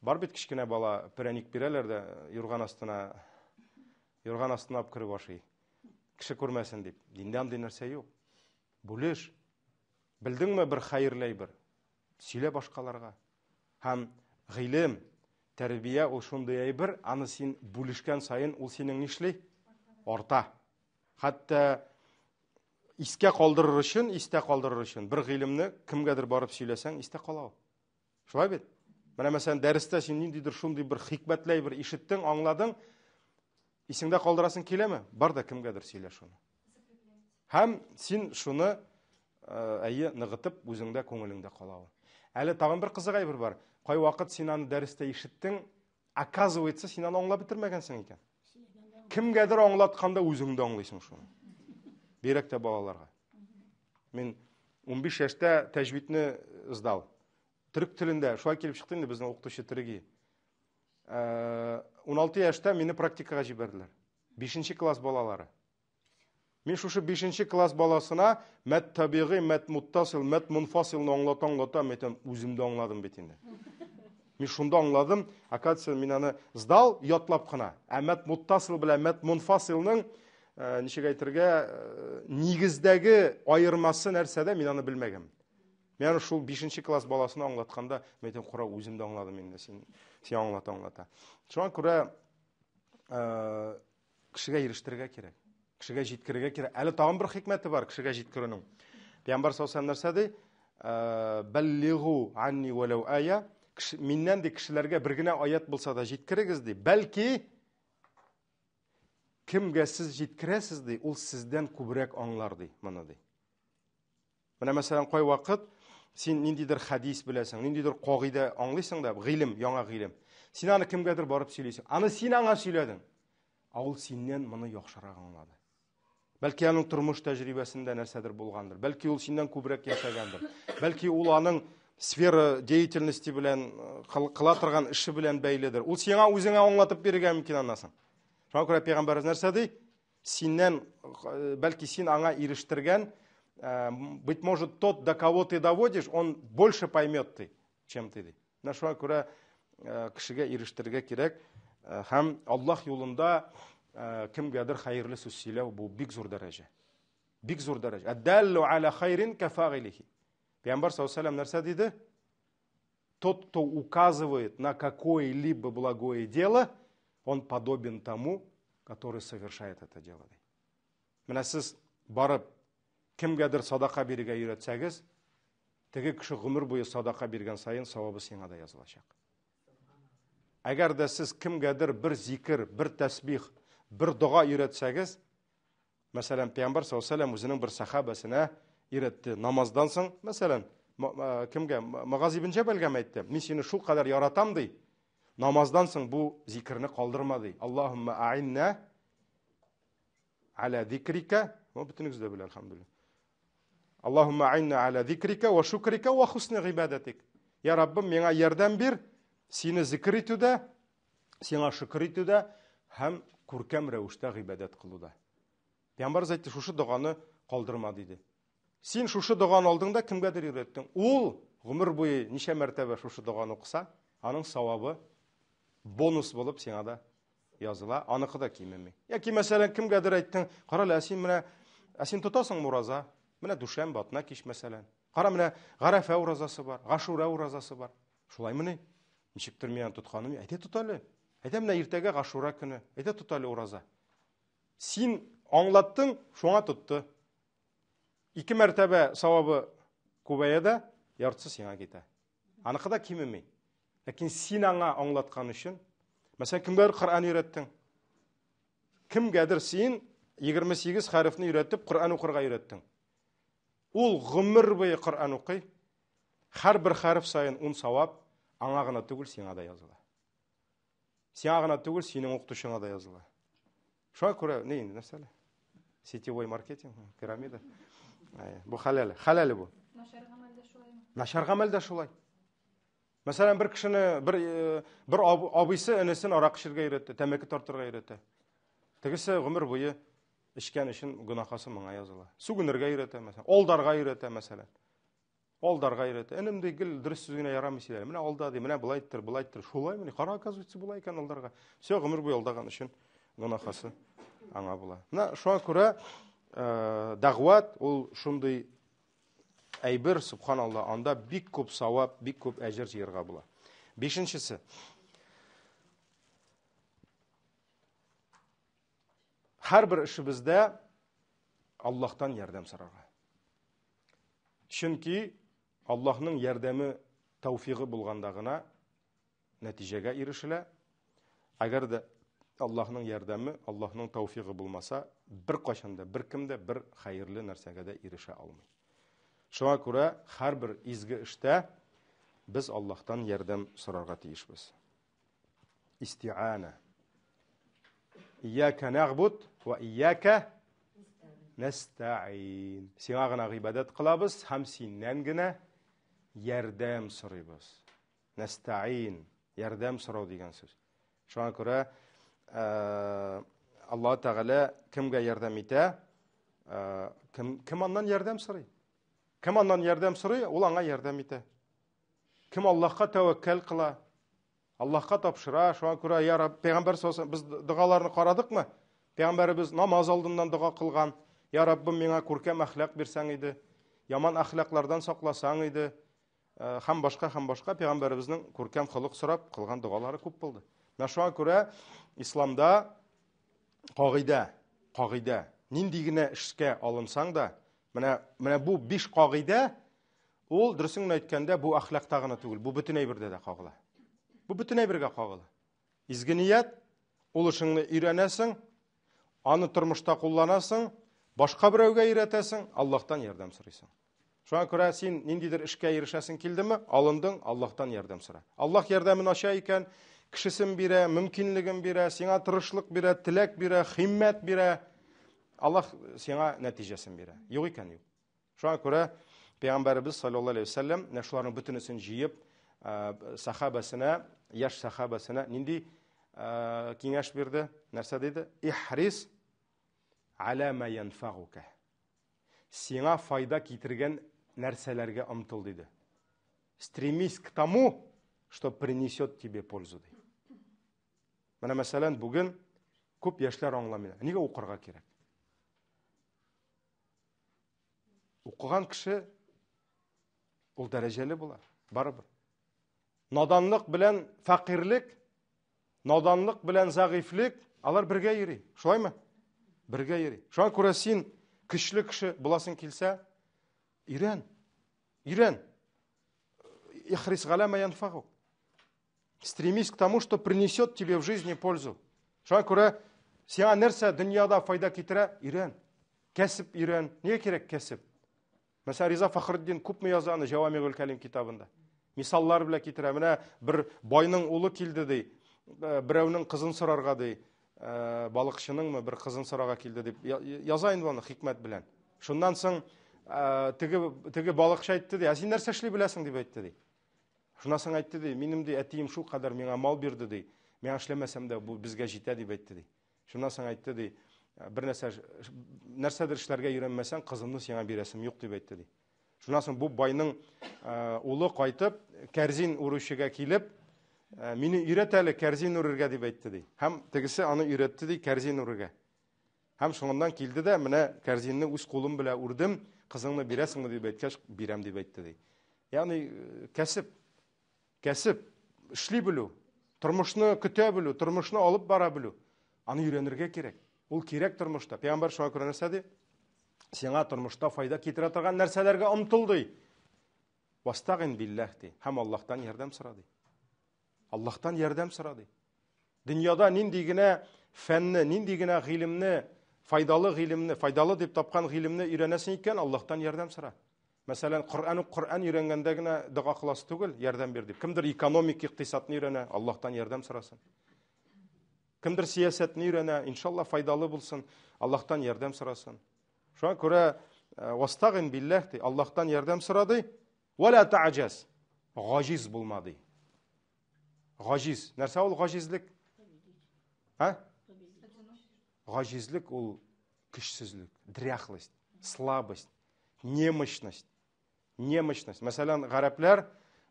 бар бит кечкенә бала пряник бирәләр дә юрган астына, юрган астына алып кереп ашый. Кеше күрмәсен дип. Диндә андый нәрсә юк. Бүлеш. Белдеңме бер хәерле әйбер? Сөйлә башкаларга. Һәм гыйлем, тәрбия ул шундый әйбер, аны син бүлешкән саен ул синең нишли? Арта. Хәтта искә калдырыр өчен, истә калдырыр өчен бер гыйлемне кемгәдер барып сөйләсәң, истә кала ул. Шулай бит? Менә мәсәлән, дәрестә син ниндидер шундый бер хикмәтле әйбер ишеттең, аңладың, исеңдә калдырасың киләме? Бар да кемгәдер сөйлә шуны. Һәм син шуны әйе ныгытып үзеңдә күңелеңдә кала ул. Әле тагын бер кызык әйбер бар. Кайвакыт син аны дәрестә ишеттең, оказывается, син аны аңлап бетермәгәнсең икән. Кемгәдер аңлатканда үзең дә аңлыйсың шуны. Бигрәк тә балаларга. Мин 15 яшьтә тәҗвидне сдал. Төрек телендә шулай килеп чыкты инде безнең укытучы төреги. 16 яшьтә мине практикага җибәрделәр. 5 класс балалары. Мин шушы 5 класс баласына мәд табигый, мәд муттасил, мәд мунфасилны аңлата аңлата, мин әйтәм, үзем дә аңладым бит инде. Мин шунда аңладым, оказывается, мин аны сдал ятлап кына. Ә мәд муттасил белән мәд мунфасилның э, ничек әйтергә, э, нигездәге аермасы нәрсәдә, мин аны белмәгән. Мин аны шул 5 класс баласына аңлатканда, мин әйтәм, кара, үзем дә аңладым инде, син син аңлата аңлата. Шуңа күрә э, Кешегә ирештерергә кирәк. Кешегә җиткерергә кирәк. Әле тагын бер хикмәте бар кешегә җиткерүнең. Пәйгамбәр саллаллаху алейһи нәрсә ди? Э, Бәллигу анни вәләү ая. Миннән ди кешеләргә бер генә аят булса да җиткерегез ди. Бәлки кемгә сез җиткерәсез ди, ул сездән күбрәк аңлар ди моны ди. Менә мәсәлән, кайвакыт син ниндидер хәдис беләсең, ниндидер кагыйдә аңлыйсың да, гыйлем, яңа гыйлем. Син аны кемгәдер барып сөйлисең. Аны син аңа сөйләдең. Ә ул синнән моны яхшырак аңлады. Бәлки аның тормыш тәҗрибәсендә нәрсәдер булгандыр. Бәлки ул синнән күбрәк яшәгәндер. Бәлки ул аның сфера деятельности белән э, кыла торган эше белән бәйледер. Ул сиңа үзеңә аңлатып бирергә мөмкин аннан соң. Шуңа күрә пәйгамбәребез нәрсә ди? Синнән, э, бәлки син аңа ирештергән, э, быть может, тот, до кого ты доводишь, он больше поймет ты, чем ты. Менә шуңа күрә э, кешегә ирештерергә кирәк һәм Аллаһ юлында кемгәдер хәерле сүз сөйләү бу бик зур дәрәҗә. Бик зур дәрәҗә. Әддәллу аля хайрин кафагилихи. Пәйгамбәр саллаллаху алейһи ва нәрсә диде? Тот, кто указывает на какое-либо благое дело, он подобен тому, который совершает это дело. Менә сез барып кемгәдер садака бирергә өйрәтсәгез, теге кеше гомер буе садака биргән саен савабы сиңа да язылачак. Әгәр дә сез кемгәдер бер зикер, бер тәсбих, бер дога өйрәтсәгез, Мәсәлән, Пәйгамбәр саллаллаху алейһи вәсәлләм үзенең бер сәхабәсенә өйрәтте. Намаздан соң, мәсәлән, кемгә? Магаз ибн Җәбәлгә әйтте. Мин сине шул кадәр яратам ди. Намаздан соң бу зикерне калдырма ди. Аллаһумма аинна аля зикрика. Бу бөтенегез дә белә, әлхәмдүлилләһ. Аллаһумма аинна аля зикрика ва шукрика ва хусни гыйбадатик. Я Раббым, миңа ярдәм бир, сине зикр итүдә, сиңа шөкер итүдә һәм күркәм рәвештә гыйбадәт кылуда. Пәйгамбәрбез әйтте, шушы доганы калдырма диде. Син шушы доганы алдың да кемгәдер өйрәттең. Ул гомер буе ничә мәртәбә шушы доганы укыса, аның савабы бонус булып сиңа да языла, аныкы да кимеми. Яки мәсәлән, кемгәдер әйттең, кара әле, ә син менә, ә син тотасың ураза? Менә дүшәмбе, атна кич мәсәлән. Кара менә Гарәфә уразасы бар, Гашура уразасы бар. Шулаймыни? Ничектер мин аны тотканым. Әйдә тот әле. Әйдә менә иртәгә Гашура көне. Әйдә тот әле ураза. Син аңлаттың, шуңа тотты. Ике мәртәбә савабы күбәя дә, яртысы сиңа китә. Аныкы да кимеми. Ләкин син аңа аңлаткан өчен, мәсәлән, кемгәдер Коръән өйрәттең. Кемгәдер син 28 хәрефне өйрәтеп, Коръән укырга өйрәттең. Ул гомер буе Коръән укый. Һәрбер хәреф саен ун савап аңа гына түгел, сиңа да языла. Сиңа гына түгел, синең укытучыңа да языла. Шуңа күрә, ни инде, нәрсә әле? Сетевой маркетинг, пирамида. Бу хәләл, хәләл бу. Начар гамәл дә шулаймы? Начар гамәл дә шулай. Мәсәлән, бер кешене, бер, э, бер абыйсы энесен арак эчәргә өйрәтте, тәмәке тартырга өйрәтә. Тегесе гомер буе эчкән өчен гөнаһасы моңа языла. Сүгенергә өйрәтә, мәсәлән, алдарга өйрәтә, мәсәлән. Алдарга өйрәтә. Энем ди, гел дөрес сүз генә ярамый сөйләр. Менә алда ди, менә болай иттер, болай иттер. Шулаймыни? Кара, оказывается, болай икән алдарга. Все, гомер буе алдаган өчен гөнаһасы аңа була. Менә шуңа күрә э, дәгъват ул шундый әйбер, субханалла, анда бик күп савап, бик күп әҗер җыярга була. Бишенчесе. Һәрбер эшебездә Аллаһтан ярдәм сорарга. Чөнки Аллаһның ярдәме, тәүфигы булганда гына нәтиҗәгә ирешелә. Әгәр дә Аллаһның ярдәме, Аллаһның тәүфигы булмаса, бер кайчан да, бер кем дә бер хәерле нәрсәгә дә ирешә алмый. Шуңа күрә һәрбер изге эштә без Аллаһтан ярдәм сорарга тиешбез. Истиана. Ияка нәгъбуд ва ияка нәстәгыйн. Сиңа гына гыйбадәт кылабыз һәм синнән генә ярдәм сорыйбыз. Нәстәгыйн, ярдәм сорау дигән сүз. Шуңа күрә Аллаһ Тәгалә кемгә ярдәм итә? Кем, кем аннан ярдәм сорый? Кем аннан ярдәм сорый, ул аңа ярдәм итә. Кем Аллаһка тәвәккәл кыла, Аллаһка тапшыра, шуңа күрә, я Рабб, пәйгамбәр саллаллаһу без догаларны карадыкмы? Пәйгамбәребез намаз алдыннан дога кылган. Я Раббым, миңа күркәм әхлак бирсәң иде, яман әхлаклардан сакласаң иде. Һәм башка, һәм башка пәйгамбәребезнең күркәм холык сорап кылган догалары күп булды. Менә шуңа күрә исламда кагыйдә, кагыйдә, нинди генә эшкә алынсаң да, менә, менә бу биш кагыйдә Ул, дөресен генә әйткәндә, бу әхлакта гына түгел, бу бөтен әйбердә дә кагыла. Бу бөтен әйбергә кагыла. Изге ният, ул эшеңне өйрәнәсең, аны тормышта кулланасың, башка берәүгә өйрәтәсең, Аллаһтан ярдәм сорыйсың. Шуңа күрә син ниндидер эшкә ирешәсең килдеме, алындың, Аллаһтан ярдәм сора. Аллаһ ярдәмен ача икән, кешесен бирә, мөмкинлеген бирә, сиңа тырышлык бирә, теләк бирә, химмәт бирә. Аллаһ сиңа нәтиҗәсен бирә. Юк икән, юк. Шуңа күрә Пәйгамбәребез саллаллаһу алейһи вәсәлләм менә шуларның бөтенесен җыеп, сахабәсенә, яшь сахабәсенә нинди киңәш бирде? Нәрсә диде? Ихрис аля ма янфагука. Сиңа файда китергән нәрсәләргә омтыл диде. Стремись к тому, что принесет тебе пользу. Ди. Менә мәсәлән, бүген күп яшьләр аңламый. Нигә укырга кирәк? Укыган кеше ул дәрәҗәле була, барыбер. Наданлык белән фәкыйрьлек, наданлык белән зәгыйфьлек, алар бергә йөри. Шулаймы? Бергә йөри. Шуңа күрә син көчле кеше буласың килсә, өйрән. Өйрән. Ихрис галя ма янфагук. Стремись к тому, что принесет тебе в жизни пользу. Шуңа күрә сиңа нәрсә дөньяда файда китерә, өйрән. Кәсеп өйрән. Нигә кирәк кәсеп? Мәсәлән, Риза Фахретдин күпме яза аны Җавамигул Кәлим китабында. Мисаллар белән китерә. Менә бер байның улы килде ди, берәүнең кызын сорарга ди, балыкчының бер кызын сорарга килде дип яза инде аны хикмәт белән. Шуннан соң теге теге балыкчы әйтте ди, ә син нәрсә эшли беләсең дип әйтте ди. Шуннан соң әйтте ди, минем ди әтием шул кадәр миңа мал бирде ди, миңа эшләмәсәм дә бу безгә җитә дип әйтте ди. Шуннан соң әйтте ди, бер нәрсә нәрсәдер эшләргә өйрәнмәсәң, кызымны сиңа бирәсем юк дип әйтте ди. Шуннан соң бу байның улы кайтып, кәрзин үрүчегә килеп, мине өйрәт әле кәрзин үрергә дип әйтте ди. Һәм тегесе аны өйрәтте ди кәрзин үрергә. Һәм шуңыннан килде дә, менә кәрзинне үз кулым белән үрдем, кызыңны бирәсеңме дип әйткәч, бирәм дип әйтте ди. Ягъни кәсеп, кәсеп, эшли белү, тормышны көтә белү, тормышны алып бара белү. Аны өйрәнергә кирәк. Ул кирәк тормышта. Пәйгамбәр шуңа күрә нәрсә ди? Сиңа тормышта файда китерә торган нәрсәләргә омтыл ди. Вастагин билләһ ди. Һәм Аллаһтан ярдәм сора ди. Аллаһтан ярдәм сора ди. Дөньяда нинди генә фәнне, нинди генә гыйлемне, файдалы гыйлемне, файдалы дип тапкан гыйлемне өйрәнәсең икән, Аллаһтан ярдәм сора. Мәсәлән, Коръән ук Коръән өйрәнгәндә генә дога кыласы түгел, ярдәм бир дип. Кемдер экономик икътисадны өйрәнә, Аллаһтан ярдәм сорасын. Кемдер сәясәтне өйрәнә, иншалла файдалы булсын, Аллаһтан ярдәм сорасын. Шуңа күрә э, вастагин билләһ ди, Аллаһтан ярдәм сора ди. Вала та'җаз. Гаҗиз булма ди. Гаҗиз. Нәрсә ул гаҗизлек? А? Гаҗизлек ул көчсезлек, дряхлость, слабость, немощность. Немощность. Мәсәлән, гарәпләр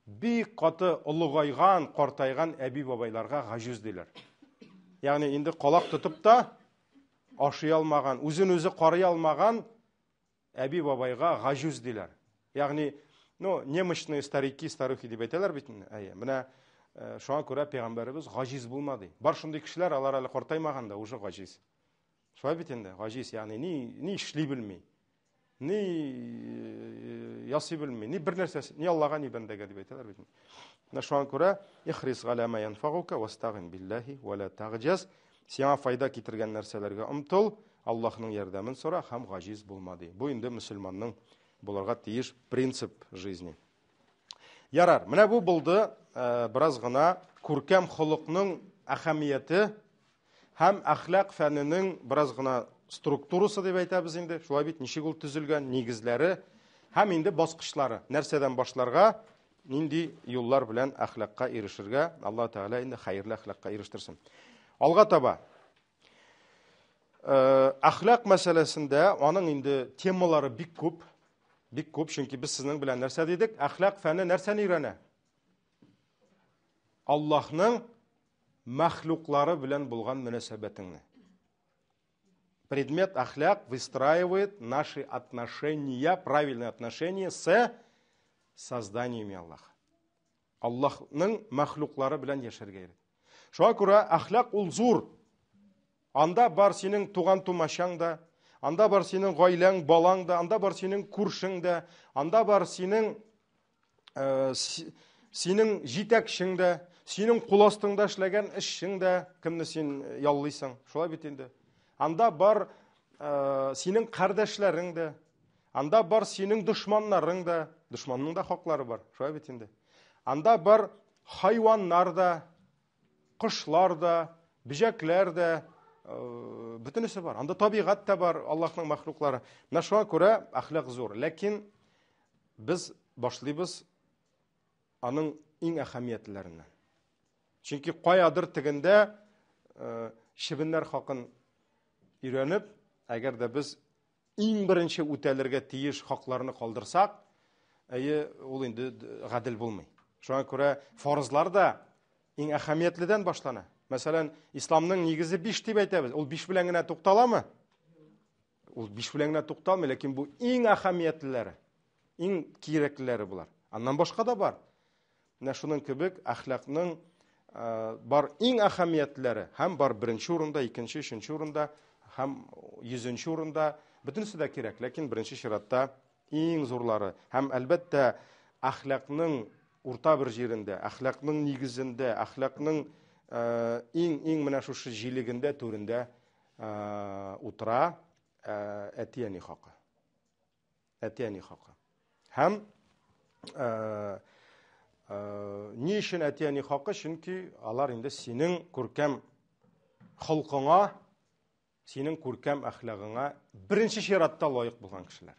бик каты олыгайган, картайган әби-бабайларга гаҗиз диләр. Ягъни инде колак тотып та ашый алмаган, үзен үзе карый алмаган әби-бабайга гаҗүз диләр. Ягъни, ну, немощные старики, старухи дип әйтәләр бит инде. Әйе, менә э, шуңа күрә пәйгамбәребез гаҗиз булма ди. Бар шундый кешеләр, алар әле картаймаган да, уже гаҗиз. Шулай бит инде, гаҗиз, ягъни ни ни эшли белми. Ни э, ясый белми, ни бер нәрсәсе, ни Аллага, ни бәндәгә дип әйтәләр бит. Менә шуңа күрә ихрис галя ма янфагука вастагин биллаһи ва ла тагҗаз. Сиңа файда китергән нәрсәләргә омтыл, Аллаһның ярдәмен сора һәм гаҗиз булма ди. Бу инде мөселманның булырга тиеш принцип жизни. Ярар, менә бу булды э, бераз гына күркәм холыкның әһәмияте Һәм әхлак фәненең бераз гына структурасы дип әйтәбез инде. Шулай бит, ничек ул төзелгән, нигезләре һәм инде баскычлары. Нәрсәдән башларга, нинди юллар белән әхлакка ирешергә, Аллаһ Тәгалә инде хәерле әхлакка ирештерсен. Алга таба. Әхлак мәсьәләсендә аның инде темалары бик күп, бик күп, чөнки без сезнең белән нәрсә дидек? Әхлак фәне нәрсәне өйрәнә? Аллаһның мәхлуклары белән булган мөнәсәбәтеңне. Предмет әхлак выстраивает наши отношения, правильные отношения с созданиями Аллаха. Аллаһның мәхлуклары белән яшәргә өйрәт. Шуңа күрә әхлак ул зур. Анда бар синең туган тумачаң да, анда бар синең гаиләң, балаң да, анда бар синең күршең дә, анда бар синең Э, синең җитәкчең дә, синең кул астыңда эшләгән эшчең дә, кемне син яллыйсың, шулай бит инде. Анда бар э, синең кардәшләрең дә, анда бар синең дошманнарың да, дошманның да хаклары бар, шулай бит инде. Анда бар хайваннар да, кошлар да, бөҗәкләр дә, э, бөтенесе бар. Анда табигать тә бар, Аллаһның мәхлуклары. Менә шуңа күрә әхлак зур. Ләкин без башлыйбыз аның иң әһәмиятлеләреннән. Чөнки каядыр тегендә э, чебеннәр хакын өйрәнеп, әгәр дә без иң беренче үтәлергә тиеш хакларны калдырсак, әйе, ул инде гадел булмый. Шуңа күрә фарызлар да иң әһәмиятледән башлана. Мәсәлән, исламның нигезе 5 дип әйтәбез. Ул 5 белән генә тукталамы? Ул 5 белән генә тукталмый, ләкин бу иң әһәмиятлеләре, иң кирәклеләре болар. Аннан башка да бар. Менә шуның кебек әхлакның э, бар иң әһәмиятлеләре һәм бар беренче урында, икенче, өченче урында һәм йөзенче урында бөтенесе дә кирәк, ләкин беренче чиратта иң зурлары һәм әлбәттә әхлакның урта бер җирендә, әхлакның нигезендә, әхлакның э, иң иң менә шушы җилегендә, түрендә э, утыра әти-әни хакы. Әти-әни хакы. Һәм э, э, ни өчен әти-әни хакы? Чөнки алар инде синең күркәм холкыңа, синең күркәм әхлагыңа беренче чиратта лаек булган кешеләр.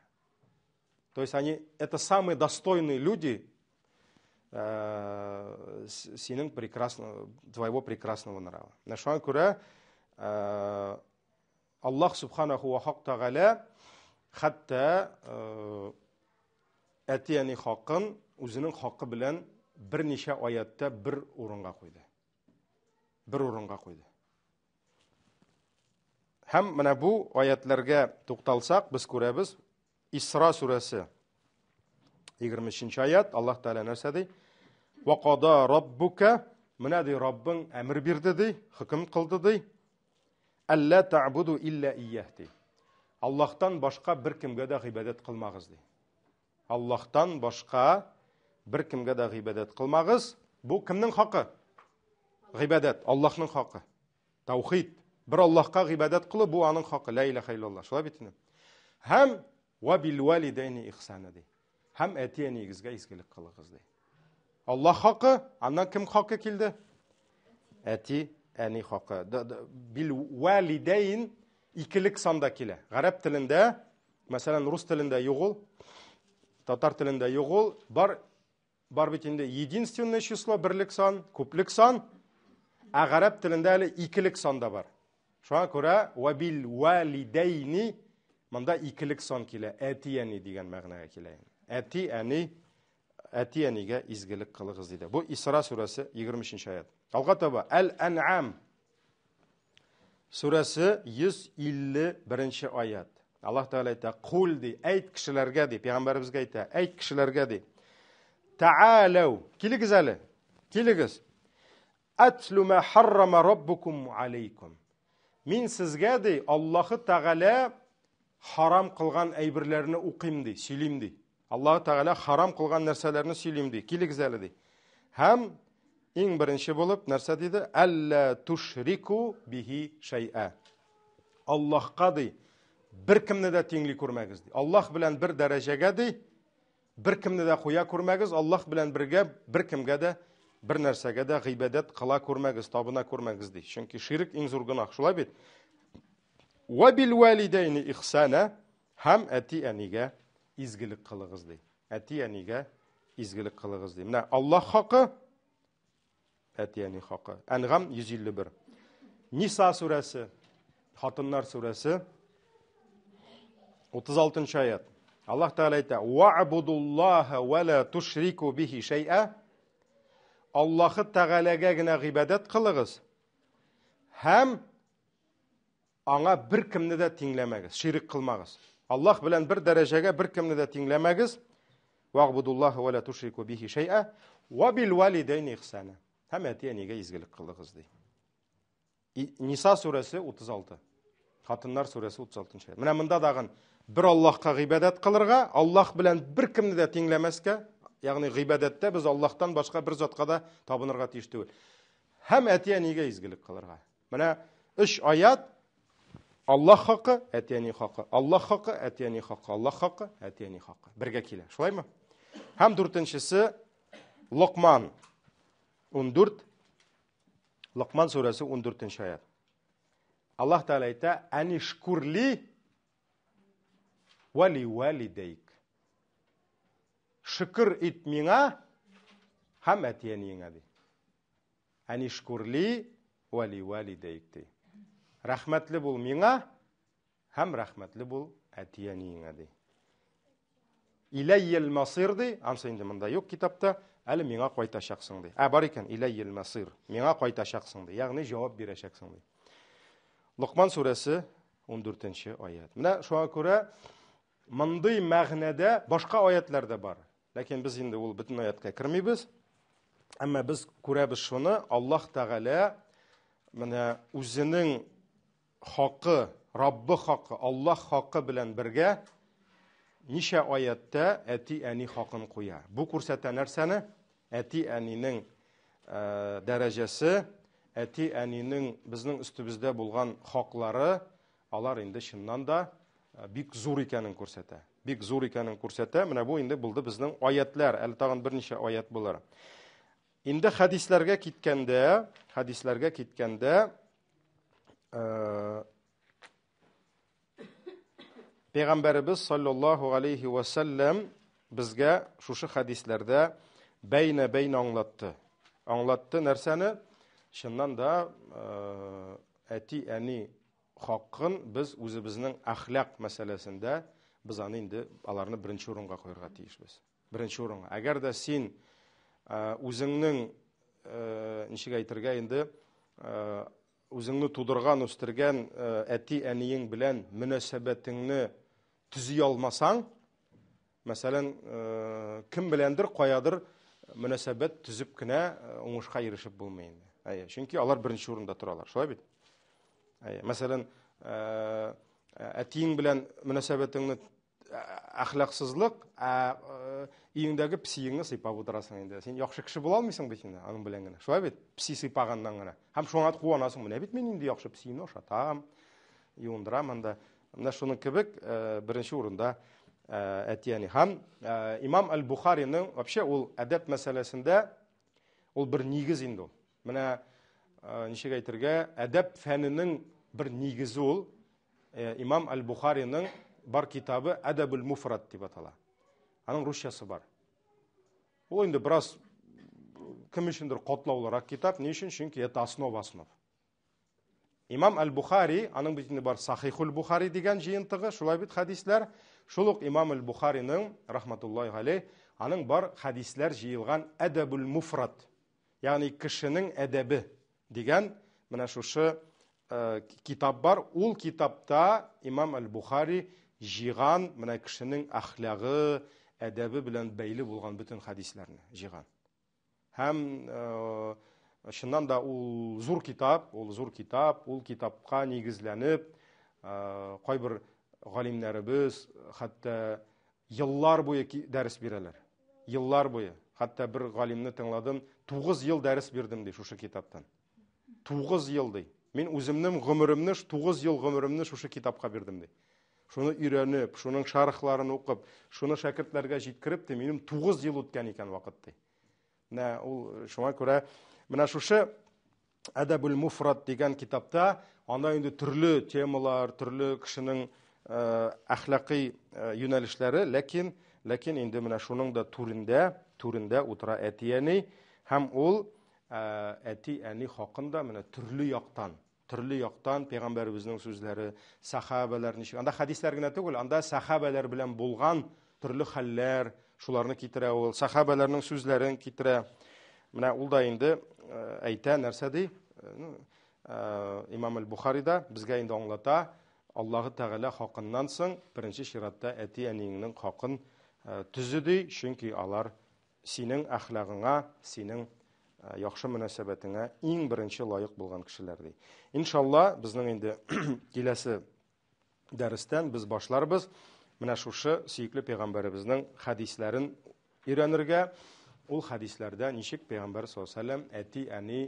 То есть они это самые достойные люди э, синең прекрасного, твоего прекрасного нрава. Менә шуңа күрә э, Аллаһ Субханаху ва Хак Тәгалә хәтта э, әти-әни хакын үзенең хакы белән берничә аятта бер урынга куйды. Бер урынга куйды. Һәм менә бу аятләргә тукталсак, без күрәбез, Исра сүрәсе 23 аят, Аллаһ Тәгалә нәрсә ди? Ва када раббука, менә ди Раббың әмер бирде ди, хөкем кылды ди. Әллә та'буду илля ияһ ди. Аллаһтан башка бер кемгә дә гыйбадәт кылмагыз ди. Аллаһтан башка бер кемгә дә гыйбадәт кылмагыз. Бу кемнең хакы? Гыйбадәт, Аллаһның хакы. Таухид. Бер Аллаһка гыйбадәт кылу бу аның хакы. Ла илаһа иллаллаһ. Шулай бит инде. Һәм ва бил валидайни ихсана ди. Һәм әти-әниегезгә изгелек кылыгыз ди. Аллаһ хакы, аннан кем хакы килде? Әти, әни хакы. Бил валидайн икелек санда килә. Гарәп телендә, мәсәлән, рус телендә юк ул, татар телендә юк ул, бар бар бит инде единственное число, берлек сан, күплек сан, ә гарәп телендә әле икелек сан да бар. Шуңа күрә вабил валидайни монда икелек сан килә, әти-әни дигән мәгънәгә килә. Әти-әни, әти-әнигә изгелек кылыгыз диде. Бу Исра сүрәсе 23 аят. Алга таба Әл-Ән'ам сүрәсе 151 аят. Аллаһ Тәгалә әйтә, "Кул ди, әйт кешеләргә ди, пәйгамбәребезгә әйтә, әйт кешеләргә ди. Таалау, килегез әле. Килегез. Атлу ма харрама раббукум алейкум. Мин сезгә ди, Аллаһы Тәгалә харам кылган әйберләрне укыйм ди, сөйлим ди. Аллаһы Тәгалә харам кылган нәрсәләрне сөйлим ди. Килегез әле ди. Һәм иң беренче булып нәрсә диде? Әллә тушрику бихи шәйә. Аллаһка ди, беркемне дә тиңли күрмәгез ди. Аллаһ белән бер дәрәҗәгә ди, беркемне дә куя күрмәгез, Аллаһ белән бергә беркемгә дә бер нәрсәгә дә гыйбадәт кыла күрмәгез, табына күрмәгез ди. Чөнки ширк иң зур гөнаһ, шулай бит? Ва бил валидайни ихсана һәм әти-әнигә изгелек кылыгыз ди. Әти-әнигә изгелек кылыгыз ди. Менә Аллаһ хакы, әти-әни хакы. Әнгам 151. Ниса сүрәсе, хатыннар сүрәсе 36 аят. Аллаһ Тәгалә әйтә: "Ва'будуллаһа ва ла тушрику бихи шәй'a." Аллаһы Тәгаләгә генә гыйбадәт кылыгыз һәм аңа бер кемне дә тиңләмәгез, ширек кылмагыз. Аллаһ белән бер дәрәҗәгә бер кемне дә тиңләмәгез. Ва'будуллаһа ва ла тушрику бихи шәй'a ва бил валидайни ихсана. Һәм әти-әнигә изгелек кылыгыз ди. Ниса сүрәсе 36. Хатыннар сүрәсе 36 аят. Менә монда дагын бер Аллаһка гыйбадәт кылырга, Аллаһ белән бер кемне дә тиңләмәскә, ягъни гыйбадәттә без Аллаһтан башка бер затка да табынырга тиеш түгел. Һәм әти-әнигә изгелек кылырга. Менә өч аят Аллаһ хакы, әти-әни хакы, Аллаһ хакы, әти-әни хакы, Аллаһ хакы, әти-әни хакы. Бергә килә. Шулаймы? Һәм дүртенчесе Локман 14 Локман сүрәсе 14 аят. Аллаһ Тәгалә әйтә, "Анишкурли ва ли валидейк." Шөкер ит миңа һәм әти-әниеңә ди. Анишкурли ва ли валидейк ди. Рәхмәтле бул миңа Һәм рәхмәтле бул әти-әниеңә, ди. Иләйел масир, ди, ансы инде монда юк китапта, әле миңа кайтачаксың, ди. Ә, бар икән, иләйел масир, миңа кайтачаксың, ди, ягъни җавап бирәчәксең, ди. Локман сүрәсе 14 аят. Менә шуңа күрә мондый мәгънәдә башка аятлар да бар. Ләкин без инде ул бөтен аятка кермибез. Әмма без күрәбез шуны, Аллаһ Тәгалә менә үзенең хакы, Раббы хакы, Аллаһ хакы белән бергә ничә аятта әти-әни хакын куя. Бу күрсәтә нәрсәне? Әти-әнинең э, дәрәҗәсе, әти-әнинең безнең өстебездә булган хаклары, алар инде чыннан да э, бик зур икәнен күрсәтә. Бик зур икәнен күрсәтә. Менә бу инде булды безнең аятлар. Әле тагын берничә аят булыр. Инде хәдисләргә киткәндә, хәдисләргә киткәндә, э, Пәйгамбәребез саллаллаһу алейхи ва сәлләм безгә шушы хәдисләрдә бәйнә-бәйнә аңлатты. Аңлатты нәрсәне? Чыннан да э, әти-әни хакын без үзебезнең әхлак мәсьәләсендә без аны инде аларны беренче урынга куярга тиешбез. Беренче урынга. Әгәр дә син үзеңнең ничек әйтергә инде үзеңне тудырган, үстергән әти-әниең белән мөнәсәбәтеңне төзи алмасаң, мәсәлән, кем беләндер каядыр мөнәсәбәт төзеп кенә уңышка ирешеп булмый инде. Әйе, чөнки алар беренче урында торалар. Шулай бит? Әйе, мәсәлән, әтиең белән мөнәсәбәтеңне әхлаксызлык, ә өеңдәге псиеңне сыйпап утырасың инде. Син яхшы кеше була алмыйсың бит инде аның белән генә. Шулай бит? Пси сыйпаганнан гына. Һәм шуңа куанасың. Менә бит мин инде яхшы псине ашатам, юындырам анда. Менә шуның кебек беренче урында әти-әни. Һәм имам Аль-Бухариның вообще ул әдәп мәсьәләсендә ул бер нигез инде ул. Менә ничек әйтергә, әдәп фәненең бер нигезе ул. Имам Аль-Бухариның бар китабы Әдәбүл Муфрад дип атала. Аның русчасы бар. Ул инде бераз кем өчендер катлаулырак китап. Ни өчен? Чөнки это основа основ. Имам Аль-Бухари, аның бит инде бар Сахихул Бухари дигән җыентыгы, шулай бит хәдисләр. Шул ук Имам Аль-Бухариның, рахматуллаһи галәйһ, аның бар хәдисләр җыелган Әдәбүл Муфрад, ягъни кешенең әдәбе дигән менә шушы э, китап бар. Ул китапта Имам Әл-Бухари җыйган менә кешенең әхлагы, әдәбе белән бәйле булган бөтен хәдисләрне җыйган. Һәм э, чыннан да ул зур китап, ул зур китап, ул китапка нигезләнеп, э, кайбер галимнәребез хәтта еллар буе дәрес бирәләр. Еллар буе. Хәтта бер галимне тыңладым, 9 ел дәрес бирдем ди шушы китаптан. 9 ел ди. Мин үземнең гомеремне, 9 ел гомеремне шушы китапка бирдем ди. Шуны өйрәнеп, шуның шархларын укып, шуны шәкертләргә җиткереп ди, минем 9 ел үткән икән вакыт ди. Менә ул шуңа күрә менә шушы Әдәбүл муфрад дигән китапта анда инде төрле темалар, төрле кешенең әхлакый юнәлешләре, ләкин ләкин инде менә шуның да түрендә, түрендә утыра әти-әни һәм ул әти-әни хакында менә төрле яктан, төрле яктан пәйгамбәребезнең сүзләре, сахабәләр ничек. Анда хәдисләр генә түгел, анда сахабәләр белән булган төрле хәлләр, шуларны китерә ул, сахабәләрнең сүзләрен китерә. Менә ул да инде әйтә, нәрсә ди? Имам Аль-Бухари да безгә инде аңлата, Аллаһы Тәгалә хакыннан соң беренче чиратта әти-әниеңнең хакын төзе ди, чөнки алар синең әхлагыңа, синең яхшы мөнәсәбәтеңә иң беренче лаек булган кешеләр ди. Иншалла, безнең инде киләсе дәрестән без башларбыз менә шушы сөекле пәйгамбәребезнең хәдисләрен өйрәнергә. Ул хәдисләрдә ничек пәйгамбәр саллаллаһу алейһи ва әти-әни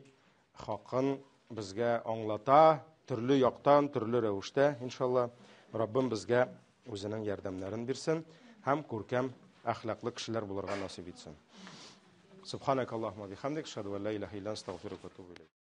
хакын безгә аңлата, төрле яктан, төрле рәвештә, иншалла, Раббым безгә үзенең ярдәмнәрен бирсен һәм күркәм әхлаклы кешеләр булырга насыйп итсен. Субханакаллахума бихамдик, ашһаду ан ла илаһа илля анта, астагфирука ва атубу илейк.